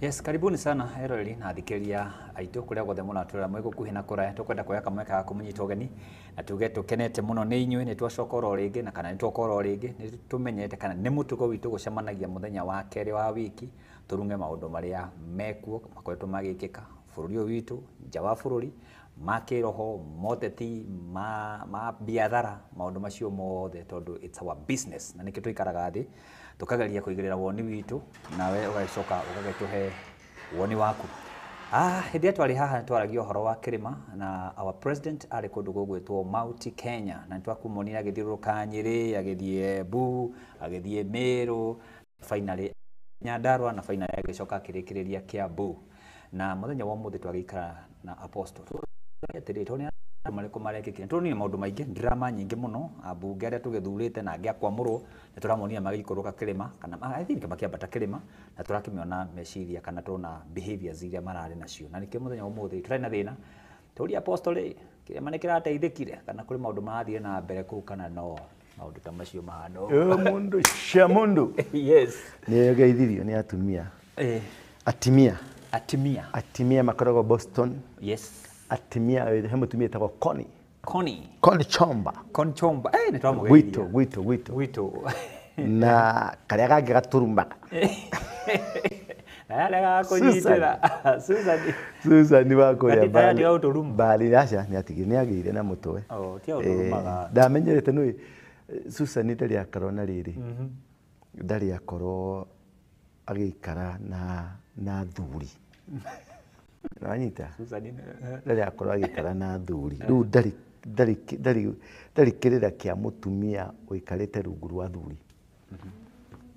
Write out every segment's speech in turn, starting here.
Yes, karibuni sana eroreri na athikĩrĩria aitũ kũrĩa guothe mũratũrora mwĩ gũkuhĩ na kũraya. Tũkwenda kuoya kamweke ga kũmũnyita ũgeni na tuge tũkenete mũno nĩ inyuĩ, nĩ twacoka oro rĩngĩ na kana nĩ twoka oro rĩngĩ. Nĩ tũmenyete kana nĩ mũtugo witũ gũcemanagia mũthenya wa kerĩ wa wiki tũrung'e maũndũ marĩa mekuo makoretwo magĩkĩka bũrũri ũyũ witũ, nja wa bũrũri, ma kĩroho, moteti, ma biathara, maũndũ macio mothe tondũ it's our business na nĩkĩo tũikaraga thĩ tukageria kuigirira woni witu nawe ugacoka ugagituhe woni waku. Hĩndĩ ĩrĩa twarĩ haha twaragia ũhoro wa kĩrĩma na our president arĩ kũndũ gũgwĩtwo Mount Kenya na nĩtwakumonire agĩthiũrũrũka Nyĩrĩ, agĩthiĩ Embu, agĩthiĩ Meru, finally Nyandarua na finally agĩcoka akĩrĩkĩrĩria Kiambu. Na mũthenya wa ũmũthĩ twagĩikara na Apostle. Atĩrĩ, tondũ marĩkũ marekĩkire, tũronire maũndũ maingĩ, drama nyingĩ mũno, ambunge arĩa tũgĩthurĩte na angĩ a kwamũrwo nĩ tũramonire magĩikũrũka kĩrĩma kana I think makĩambata kĩrĩma na tũrakĩmĩona meciria kana tũrona behaviors iria mararĩ nacio. Na nĩkĩo mũthenya wa ũmũthĩ tũrarĩ na thĩna tũrie Apostle rĩ, kĩrĩma nĩ kĩrateithĩkire kana kũrĩ maũndũ marathire na mbere kũu kana no maũndũ ta macio mahana ũguo. Mundu cia mundu. Yes. Nĩ geithirio nĩ atumia. Atimia. Atimia. Atimia makoragwo Boston. Yes. Atimia he mutumia etagwo Connie. Connie. Connie Chomba. Connie Chomba. Nĩ twamũgeithia. Gwitũ, gwitũ, gwitũ. Gwitũ. Na karĩa kangĩ gaturumaga. Na yarĩa gakũnyitĩra. Susan. Susan wa kũrĩa Gati Bali. tiga gũtũruma. Bali, aca, nĩ atigire, nĩ agĩire na mũtwe. Oh, tiga gũtũrumaga. Ndamenyerete nĩ Susan ndarĩ akorwo na rĩrĩ. Ndarĩ akorwo agĩikara na athuri. Nĩwanyita? Susan nĩ- Ndarĩ akorwo agĩikara na athuri. Rĩu ndarĩ kĩrĩra kĩa mũtumia ũikarĩte rungu rwa athuri.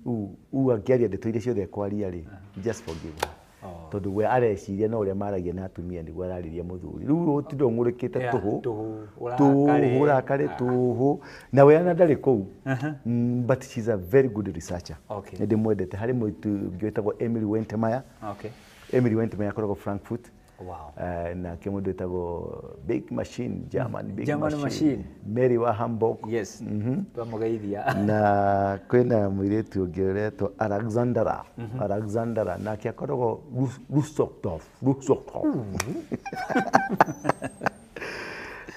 Rĩu angĩaria ndeto iria ciothe ekwaria rĩ, just forgive her. Tondũ we areciria no ũrĩa maragia na atumia nĩguo ararĩria mũthuri. Rĩu ũtinda ũng'ũrĩkĩte Yeah, tũhũ. tũhũ, Tũhũ, ũrakare. ũrakare tũhũ. Na we ona ndarĩ kũu. But she's a very good researcher. Okay. Nĩ ndĩmwendete. Harĩ mũirĩtu ũngĩ wĩtagwo Emily Wentemeyer. Okay. Emily Wentemeyer akoragwo Frankfurt. Wow. Nake mũndũ wĩtagwo Big Machine, German Big German Machine. Machine. Mary wa Hamburg. Yes. Twamũgeithia. Na kwĩna mũirĩtu ũngĩ ũretwo Alexandra. Alexandra nake akoragwo Rusokdorf, Rusokdorf.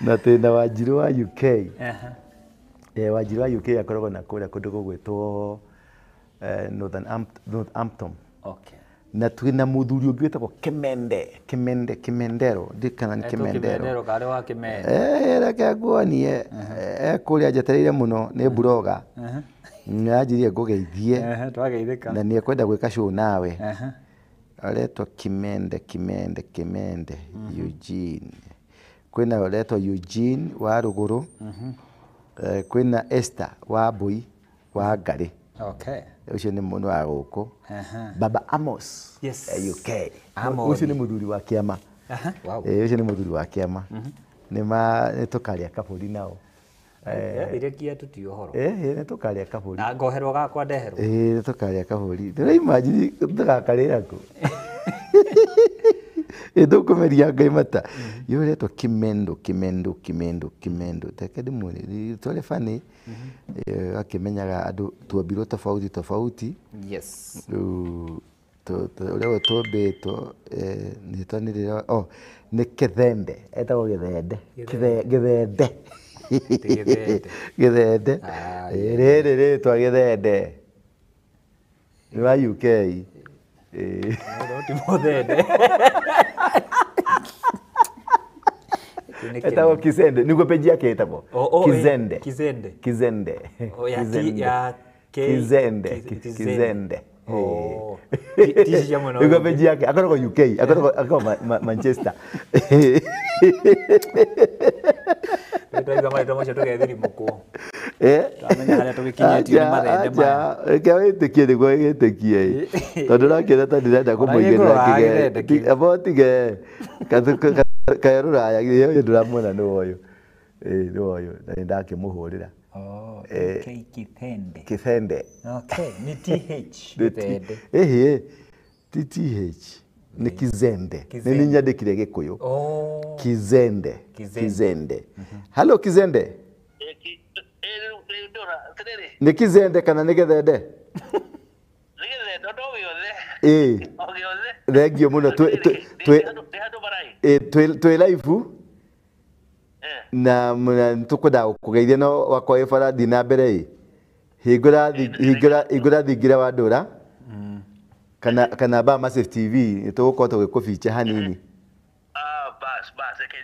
Na twĩna Wanjirũ wa UK. Wanjirũ wa UK akoragwo na kũrĩa kũndũ gũgwĩtwo Northampton. Okay. Na twĩna mũthuri ũngĩ wĩtagwo Kimende, Kimende, Kimendero, ndiũĩ kana nĩ Etwo Kimendero. Kimendero karĩ wa Kimende. Reke nguonie, kũrĩa njetereire mũno nĩ mburoga. Nĩanjirie ngũgeithie. Twageithĩka. Na nĩekwenda gwĩka show nawe. Aretwo Kimende, Kimende, Kimende, Eugene. Kwĩna ũretwo Eugene wa Rũgũrũ. Kwĩna Esther wa Mbui wa Ngarĩ. Okay. Ũcio nĩ mũndũ wa gũkũ. Baba Amos. Yes. UK. Amos. Ũcio nĩ mũthuri wa kĩama. Wow. Ũcio nĩ mũthuri wa kĩama. Nĩ tũkarĩa kabũri nao. Irekia tũti ũhoro. Nĩ tũkarĩa kabũri. Na ngoherwo gakwa ndeherwo. Nĩ tũkarĩa kabũri. Ndĩra imagine tũgakarĩra kũ. Tũkũmeria Ngai mata. Yũ ũretwo Kimendo, Kimendo, Kimendo, Kimendo. Reke ndĩmuonie. Rĩtwa rĩ funny. Akĩmenyaga andũ tuombirwo tofauti tofauti. Yes. Rĩu ũrĩa we tũmbĩtwo, rĩtwa nĩ rĩrĩa, oh, nĩ Kĩthende. Etagwo Gĩthende. Gĩthende. Gĩthende. Gĩthende. Rĩrĩ rĩtwa Gĩthende. Nĩ wa UK. No ti mũthende. Etagwo Kizende. Nĩguo page yake ĩtagwo. Kizende. Kizende. Kizende. Oh, ya Kizende. ya K- Kizende. Kizende. Kizende. Oh. Ti cia mwena Nĩguo ũyũ. page yake akoragwo UK, akoragwo Manchester. Twaigua marĩtwa macio tũgethirimũkwo. Twamenya harĩa tũgĩkinyĩtio nĩ mathende maya. Acha, reke wĩtĩkie nĩguo wĩtĩkie. Tondũ ũrakĩona ta ndĩrenda Ona kũmũigĩrĩra gĩkũrũ kĩgere. gĩthende kĩu. Amba ũtige. Kae rũraya, ũyũ ndũramuona nĩ ũyũ. Nĩ ũyũ, na nĩ ndakĩmũhũrĩra. Oh, K Kithende. Kithende. Okay, nĩ TH. Gĩthende. Ĩhĩ, ti TH. Nĩ Kizende. Nĩ Kizende. niĩ nyandĩkire Gĩkũyũ. Oh. Kizende. Kizende. Kizende. Hello Kizende. Nĩ Kizende kana nĩ Gĩthende? gĩothe. Ĩĩ. O gĩothe. Thengio mũno twĩ live na tũkwendaga gũkũgeithia no wakwa wĩ bara thiĩ na mbere ĩ. Hingũra thingira wa ndũra kana ba Massive TV nĩ tũgũkorwo tũgĩkũbicha hanini. Bas bas reke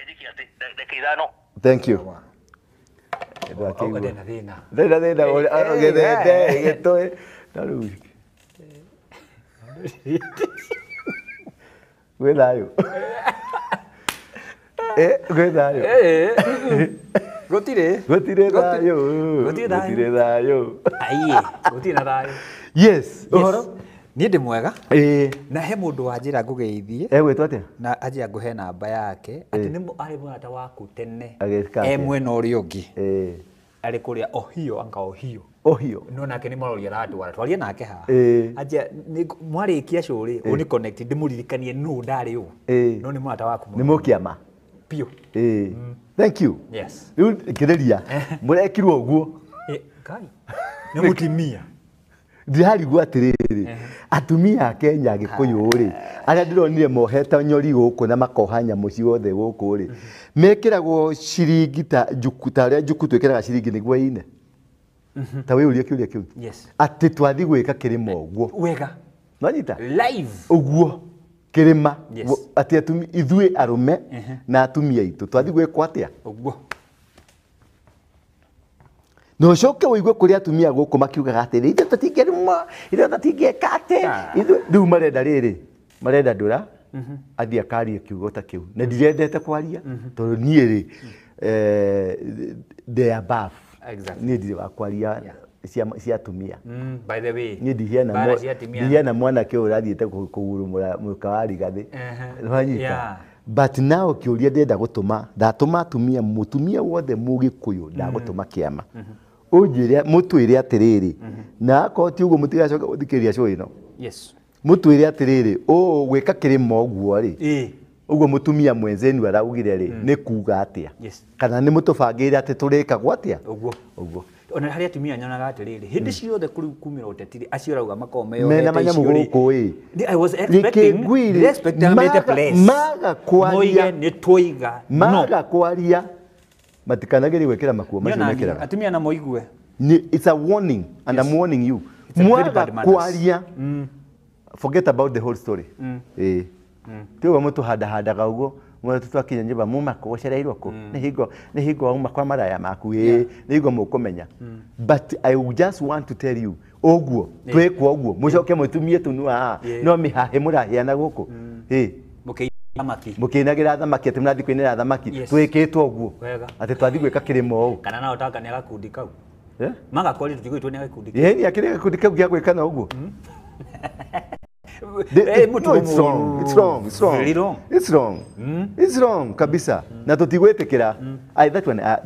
njikie atĩ ndagĩka ithano. Thank you. Auga ndĩna thĩna. Ndĩna thĩna gĩthende gĩtũĩ na rĩu gwĩ thayũ. Gwĩ thayũ. Gũtirĩ. Gũtirĩ thayũ. Gũtirĩ thayũ. Aiye, gũtirĩ na thayũ. Yes, ũhoro? Niĩ ndĩ mwega. Ĩĩ. Na he mũndũ wanjĩra ngũgeithie. Egwĩtwo atĩa? Na anjĩra ngũhe namba yake atĩ nĩ arĩ mũrata waku tene. Agĩka atĩa? E mwena ũrĩa ũngĩ. Ĩĩ. Arĩ kũrĩa Ohio, anga Ohio. Ohio. No nake nĩ marori aratwara. Twarie nake haha. Ĩĩ. Anjĩra mwarĩkia show rĩ, ũni connect ndĩmũririkanie nũ ndarĩ ũ. Ĩĩ. No nĩ mũrata waku Nĩ mũkĩama. Biũ. Ĩĩ. Thank you. Yes. Rĩu kĩrĩria mũrekirwo ũguo. Ngai. Nĩ mũtumia. Ndĩrarigwo atĩrĩrĩ, atumia a Kenya Gĩkũyũ rĩ, arĩa ndĩronire mohete nyori gũkũ na makoha nyamũ ciothe gũkũ rĩ, mekĩragwo ciringi ta njuku, ta ũrĩa njuku twĩkĩraga ciringi nĩguo ine. Ta wĩyũrie kĩũria kĩu. Yes. Atĩ twathi gwĩka kĩrĩma ũguo. Wega. Nwanyita? Live. Ũguo kĩrĩma. Yes. Atĩ atumia ithuĩ arũme na atumia aitũ twathi gwĩkwo atĩa? Ũguo. Na ũcoke ũigue kũrĩ atumia gũkũ makiugaga atĩrĩ, ithuĩ tũtingĩrumwo, ithuĩ tũtingĩka atĩ, ithuĩ rĩu marenda rĩrĩ, marenda ndũra athiĩ akarie kiugo ta kĩu. Na ndirendete kwaria tondũ niĩ rĩ, they are above. Exactly. Niĩ ndirĩ wa kwaria cia atumia. By the way, niĩ ndihiana mwanake ũyũ ũrathiĩte kũgurumũra mũka wa Rigathĩ. Nĩwanyita? But now kĩũria ndĩrenda gũtũma, ndatũma atumia, mũtumia wothe mũgĩkũyũ ndagũtũma kĩama. Ũnjĩre, mũtwĩre atĩrĩrĩ, na akorwo ti ũguo mũtigacoka gũthikĩrĩria show ĩno. Yes. Mũtwĩre atĩrĩrĩ, ũũ gwĩka kĩrĩma ũguo rĩ, ũguo mũtumia mwenzenu araugire rĩ, nĩ kuga atĩa? Yes. Kana nĩ mũtũbangĩire atĩ tũrĩkagwo atĩa? Ũguo. Ũguo. Ona harĩ atumia nyonaga atĩrĩrĩ, hĩndĩ ciothe kũrĩ kumĩra ũteti rĩ, acio arauga makoragwo mena meyohete manyamũ icio rĩ. gũkũ ĩ. I was expecting, ndĩrexpectaga mete place. Maga kwaria. Moige nĩ twoiga no. Maga kwaria matikanagerie gwĩkĩra makuo macio mekĩraga. Atumia na moigue. It's a warning and I'm warning you. Mwaga kwaria, forget about the whole story. Ĩĩ. Ti ũguo mũtũhandahandaga ũguo mwana twakinya nyũmba muma kũ ũcereirwo kũ nĩ hingo wauma kwa maraya maku ĩĩ nĩ hingo mũkũmenya. But I just want to tell you ũguo twĩkwo ũguo mũcoke mũtumie tũnua haha no mĩhahĩ mũraheana gũkũ ĩĩ mũkĩinagĩra thamaki atĩ mũrathiĩ kũinĩra thamaki twĩkĩtwo ũguo atĩ twathiĩ gwĩka kĩrĩma ũũ kana nao taka nĩ gakundi kau magakorwo tũtigũitwo nĩ gakundi kau ĩĩ akĩrĩ gakundi kau gĩa gwĩka na ũguo. No, it's wrong. It's wrong. It's wrong. Very wrong. It's wrong. It's wrong kabisa. Na tutigwĩtĩkĩra.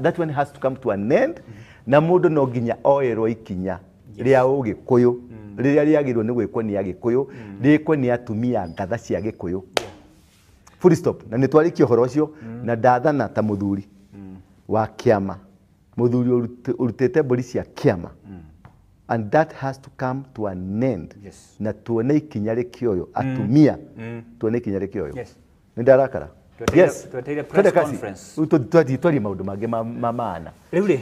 That one has to come to an end. Na mũndũ no nginya oerwo ikinya rĩa ũgĩkũyũ rĩrĩa rĩagĩrĩirwo nĩ gwĩkwo nĩ agĩkũyũ rĩkwo nĩ atumia ngatha cia gĩkũyũ. Full stop. Na nĩ twarĩkia ũhoro ũcio na ndathana ta mũthuri wa kĩama, mũthuri ũrutĩte mbũri cia kĩama. And that has to come to an end. Yes. Na tuone ikinya rĩkĩoywo atumia tuone ikinya rĩkĩoywo. Yes. Nĩ ndarakara. Yes. Tweteire press conference. Twathiĩ twarie maũndũ mangĩ ma maana. Rĩu rĩ,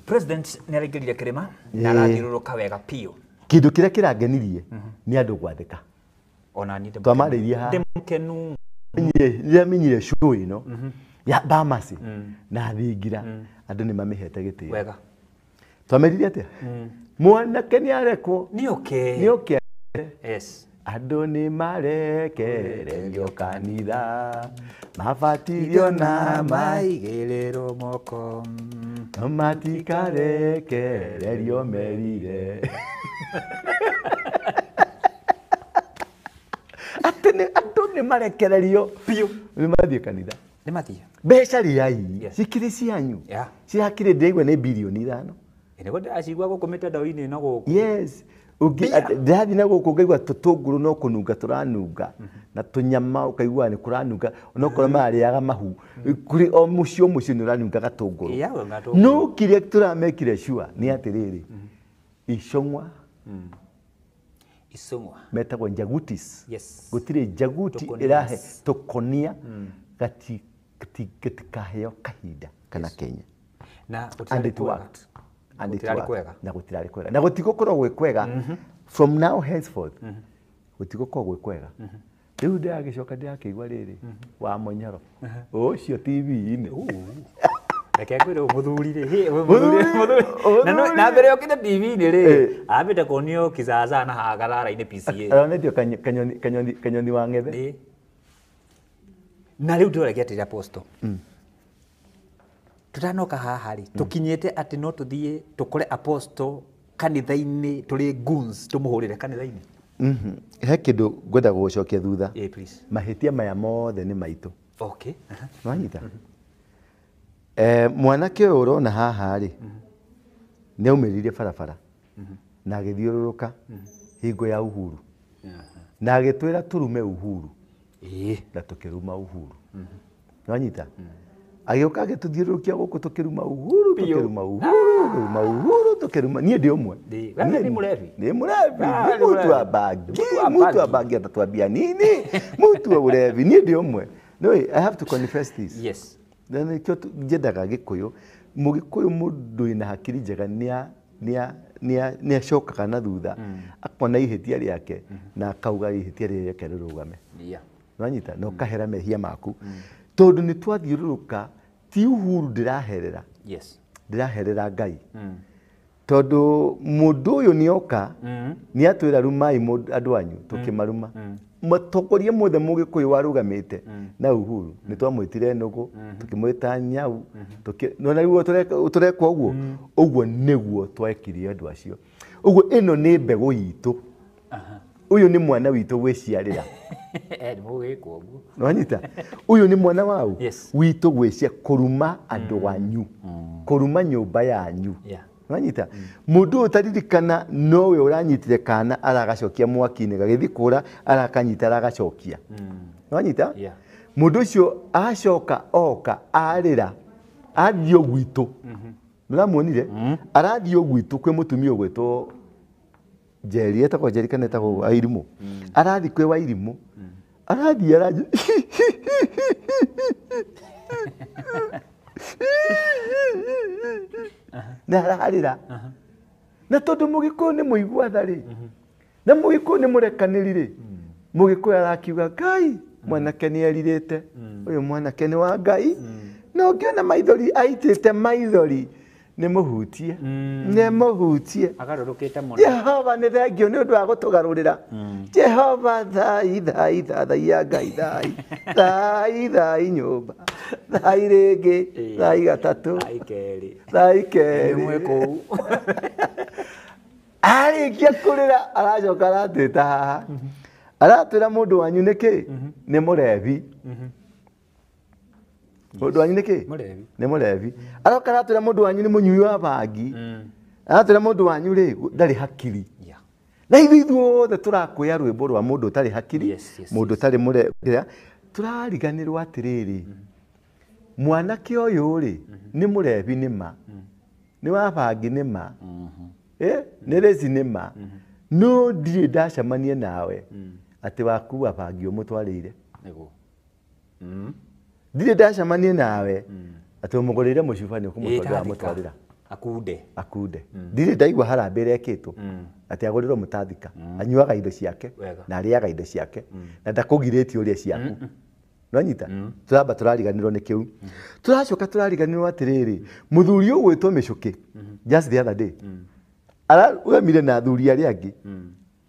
president nĩ araingĩrire kĩrĩma na arathiũrũrũka wega biũ. Kĩndũ kĩrĩa kĩrangenirie nĩ andũ gwathĩka. Ona niĩ twamarĩirie haha. Ndĩ mũkenu. Nĩamenyire show ĩno ya Bamasi na thingira andũ nĩ mamĩhete gĩtĩo. Wega. Twamerire atĩa? Mwanake nĩ arekwo. Nĩ oke. Nĩ oke. Yes. Andũ nĩ marekererio kanitha mabatithio na maigĩrĩrwo moko matikarekererio merire. Atĩ andũ nĩ marekererio biũ. Nĩ mathiĩ kanitha. Nĩ mathiĩ. Mbeca rĩai cikĩrĩ cianyu. Cirakĩrĩ ndĩraigua nĩ birioni 5. Nĩguo ndĩracigua gũkũ mĩtandao-inĩ ĩno gũkũ. Yes. Ndĩrathiĩ na gũkũ ngaigua tũtũngũrũ no kũnunga tũranunga na tũnyama ũkaigua nĩ kũranunga onokorwo mararĩaga mahu kũrĩ o mũciĩ o mũciĩ nĩ ũranunga gatũngũrũ. No kĩrĩa tũramekire sure nĩ atĩrĩrĩ, icũng'wa Icũng'wa. Metagwo njagutis. Yes. Gũtirĩ njaguti Tũkonia. ĩrahe tũkonia gatikaheo kahinda kana Kenya. Na And gũtirarĩ it kwega. worked. And it Gũtirarĩ worked. kwega. Na gũtirarĩ kwega. Na gũtigũkorwo gwĩ kwega from now henceforth. Gũtigũkorwo gwĩ kwega. Rĩu ndĩragĩcoka ndĩrakĩigua rĩrĩ wa Mũnyoro ũcio TV-inĩ. Reke ngwĩre ũyũ mũthuri rĩ, hĩ, ũyũ Mũthuri, mũthuri, mũthuri. Na na mũthuri. mbere yokĩte TV-inĩ rĩ, Eh. ambĩte kuonio kizaza na haha gathara-inĩ PCA. Aronetio kanyoni wa ng'ethe. Ĩ. Na rĩu ndĩroragia atĩrĩ Apostle. Tũtanoka haha rĩ, tũkinyĩte atĩ no tũthiĩ tũkore Apostle kanitha-inĩ tũrĩ goons tũmũhũrĩre kanitha-inĩ. He kĩndũ ngwenda gũgũcokia thutha. Ĩ, please. Mahĩtia maya mothe nĩ maitũ. Okay. Wanyita? Mwanake ũyũ ũrona haha rĩ, nĩ aumĩrire barabara na agĩthiũrũrũka hingo ya Uhuru na agĩtwĩra tũrume Uhuru Ĩ. na tũkĩruma Uhuru. Wanyita? Agĩũka agĩtũthiũrũrũkia gũkũ tũkĩruma Uhuru, tũkĩruma Uhuru, tũkĩruma Uhuru, tũkĩruma. Niĩ ndĩ ũmwe. Ndĩ. Wewe nĩ mũrebi? Nĩ mũrebi. Ah, Nĩ nĩ mũtu wa mũrebi. bangi. Mũtu wa Mũtu wa bangi. bangi atatwambia nini? Mũtu wa ũrebi. Niĩ ndĩ ũmwe. No, I have to confess this. Yes. Na nĩkĩo nyendaga Gĩkũyũ. Mũgĩkũyũ mũndũ wĩna hakiri njega nĩacokaga na thutha akona ihĩtia rĩake na akauga ihĩtia rĩrĩ reke rĩrũgame. Yeah. Nĩwanyita? Na ũkahera mehia maku tondũ nĩ twathiũrũrũka ti Uhuru ndĩraherera. Yes. Ndĩraherera Ngai tondũ mũndũ ũyũ nĩoka nĩatwĩra rumai andũ anyu tũkĩmaruma. Mũtongoria mothe mũgĩkũyũ warũgamĩte na Uhuru nĩ twamwĩtire nũgũ, tũkĩmwĩta nyau, nĩwona rĩu tũrekwo ũguo ũguo nĩguo twekire andũ acio. Ũguo ĩno nĩ mbegũ itũ. Ũyũ nĩ mwana witũ gwĩciarĩra. Nĩ mũgĩkwo ũguo. Nĩwanyita? Ũyũ nĩ mwana wau Yes. witũ gwĩcia kũruma andũ anyu, kũruma nyũmba yanyu. Yeah. Nĩwanyita? Mũndũ ũyũ ũtaririkana nowe ũranyitire kana aragacokia mwaki-inĩ gagĩthiĩ kũra arakanyita aragacokia. Nĩwanyita? Yeah. Mũndũ ũcio acoka oka arĩra athiĩ gwitũ. Nĩũramuonire? Arathiĩ gwitũ kwĩ mũtumia ũgwĩtwo Njeri, etagwo Njeri kana etagwo Wairimũ. Arathiĩ kwĩ Wairimũ. Arathiĩ aranjĩ na ararĩra. Na tondũ mũgĩkũyũ nĩ mũigua tha rĩ, na mũgĩkũyũ nĩ mũrekanĩri rĩ, mũgĩkũyũ arakiuga Ngai mwanake nĩ erirĩte, ũyũ mwanake nĩ wa Ngai, na ũngĩona maithori aitĩte maithori nĩ mũhutie, nĩ mũhutie. Agarũrũkĩte mũno. Jehova nĩ thengio nĩ ũndũ wa gũtũgarũrĩra. Jehova thai thai thai ya Ngai thai thai thai nyũmba thai rĩngĩ thai gatatũ Thai kerĩ. thai Nĩ kerĩ. mwĩ kũu. Arĩkia kũrĩra aracoka aratwĩta haha aratwĩra mũndũ wanyu nĩkĩ nĩ mũrebi. Mũndũ wanyu nĩkĩ Mũrebi. nĩ mũrebi. Aroka aratwĩra mũndũ wanyu nĩ mũnyui wa bangi. Aratwĩra mũndũ wanyu rĩ ndarĩ hakiri. Yeah. Na ithuĩ ithuothe tũrakwĩa rwĩmbo rwa mũndũ ũtarĩ hakiri, Yes, yes, mũndũ ũtarĩ mũre tũrariganĩrwo atĩrĩrĩ, mwanake ũyũ rĩ nĩ mũrebi nĩ ma, nĩ wa bangi nĩ ma, nĩ rĩci nĩ ma, no ndirĩ ndacemania nawe atĩ wakua bangi ũmũtwarĩire. Nĩguo. Ndirĩ ndacemania nawe atĩ ũmũgũrĩire mũcuba nĩ ũkũmũtwarĩra Ĩĩ, wamũtwarĩra. Akunde. Akunde. Ndirĩ ndaigua harambĩ ĩrekĩtwo atĩ agũrĩrwo mũtathika. Anyuaga indo ciake Wega. na arĩaga indo ciake na ndakũgirĩtie ũrĩe ciaku. Nĩwanyita? Tũramba tũrariganĩrwo nĩ kĩu. Tũracoka tũrariganĩrwo atĩrĩrĩ, mũthuri ũgwĩtwo Mĩcũkĩ just the other day ararũgamire na athuri arĩa angĩ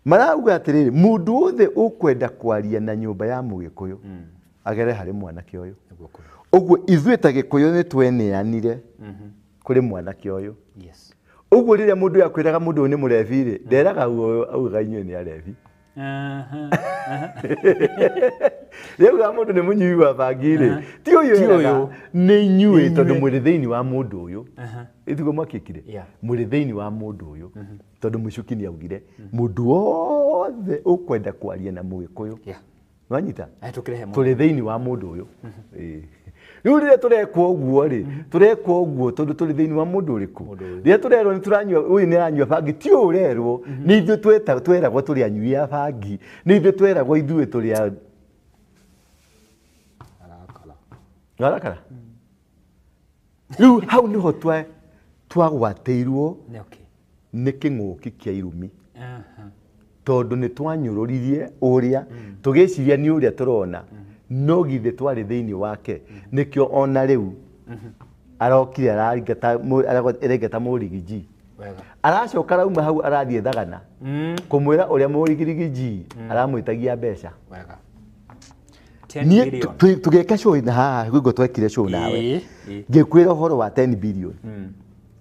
marauga atĩrĩrĩ, mũndũ wothe ũkwenda kwaria na nyũmba ya mũgĩkũyũ agere harĩ mwanake ũyũ. Nĩguo kũrĩ. Ũguo ithuĩ ta Gĩkũyũ nĩ tweneanire kũrĩ mwanake ũyũ. Yes. Ũguo rĩrĩa mũndũ ũyũ akwĩraga mũndũ ũyũ nĩ mũrebi rĩ, nderaga ũyũ augaga inyuĩ nĩ arebi. Rĩu mũndũ nĩ mũnyui wa bangi rĩ, ti ũyũ Ti eraga, ũyũ. nĩ inyuĩ tondũ mũrĩ thĩinĩ wa mũndũ ũyũ. Ĩtiguo mwakĩkire? Yeah. Mũrĩ thĩinĩ wa mũndũ ũyũ. Tondũ Mũcuki nĩ augire mũndũ wothe ũkwenda kwaria na mũgĩkũyũ Yeah. Nĩwanyita? Tũkĩrehe mũndũ. Tũrĩ thĩinĩ wa mũndũ ũyũ. Rĩu rĩrĩa tũrekwo ũguo rĩ, tũrekwo ũguo tondũ tũrĩ thĩinĩ wa mũndũ ũrĩkũ? Rĩrĩa tũrerwo nĩ tũranyua, ũyũ nĩ aranyua bangi, ti ũyũ ũrerwo, nĩ ithuĩ tweragwo tũrĩ anyui a bangi, nĩ ithuĩ tweragwo ithuĩ tũrĩ a Arakara. Rĩu hau nĩho twagwatĩirwo nĩ kĩng'ũki kĩa irumi. Tondũ nĩ twanyũrũririe ũrĩa, tũgĩciria nĩ ũrĩa tũrona, no githĩ twarĩ thĩinĩ wake. Nĩkĩo ona rĩu arokire araingata Mũrigiji. Aracoka arauma hau arathiĩ Thagana kũmwĩra ũrĩa Mũrigiji aramwĩtagia mbeca. Niĩ tũgĩka show na haha hingo twekire show nawe, ngĩkwĩra ũhoro wa 10 billion.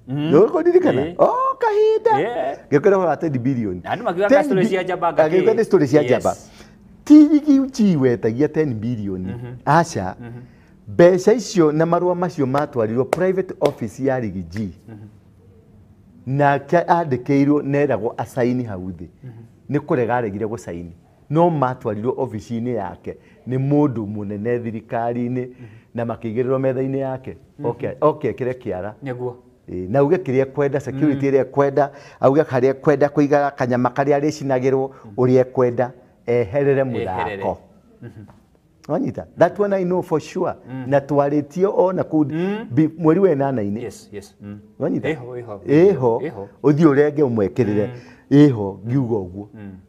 Nĩũkũririkana? Oh, kahinda. Ngĩkwĩra ũhoro wa 10 billion. Andũ makiuga story cia njamba ngakĩ. Ngĩkwĩra nĩ story cia njamba. Ti Rigiji wetagia 10 billion. Aca. Mbeca icio na marũa macio matwarirwo private office ya Rigiji. Nake andĩkĩirwo neragwo acaini hau thĩ. Nĩ kũrega aregire gũcaini. No matwarirwo ofici-inĩ yake nĩ mũndũ mũnene thirikari-inĩ na makĩigĩrĩrwo metha-inĩ yake. Oke ekĩre kĩara. Nĩguo. Na auge kĩrĩa ekwenda, security ĩrĩa ekwenda, auge harĩa ekwenda kũiga kanyama karĩa arĩcinagĩrwo, ũrĩa ekwenda, eherere mũthako. Wanyita? That one I know for sure. Na twarĩtio ona kũu mweri wa ĩnana-inĩ. Yes, yes. Wanyita? Ĩho, ĩho. Ĩho. Ũthiĩ ũrenge ũmwekĩrĩre. Ĩho, ngiuga ũguo.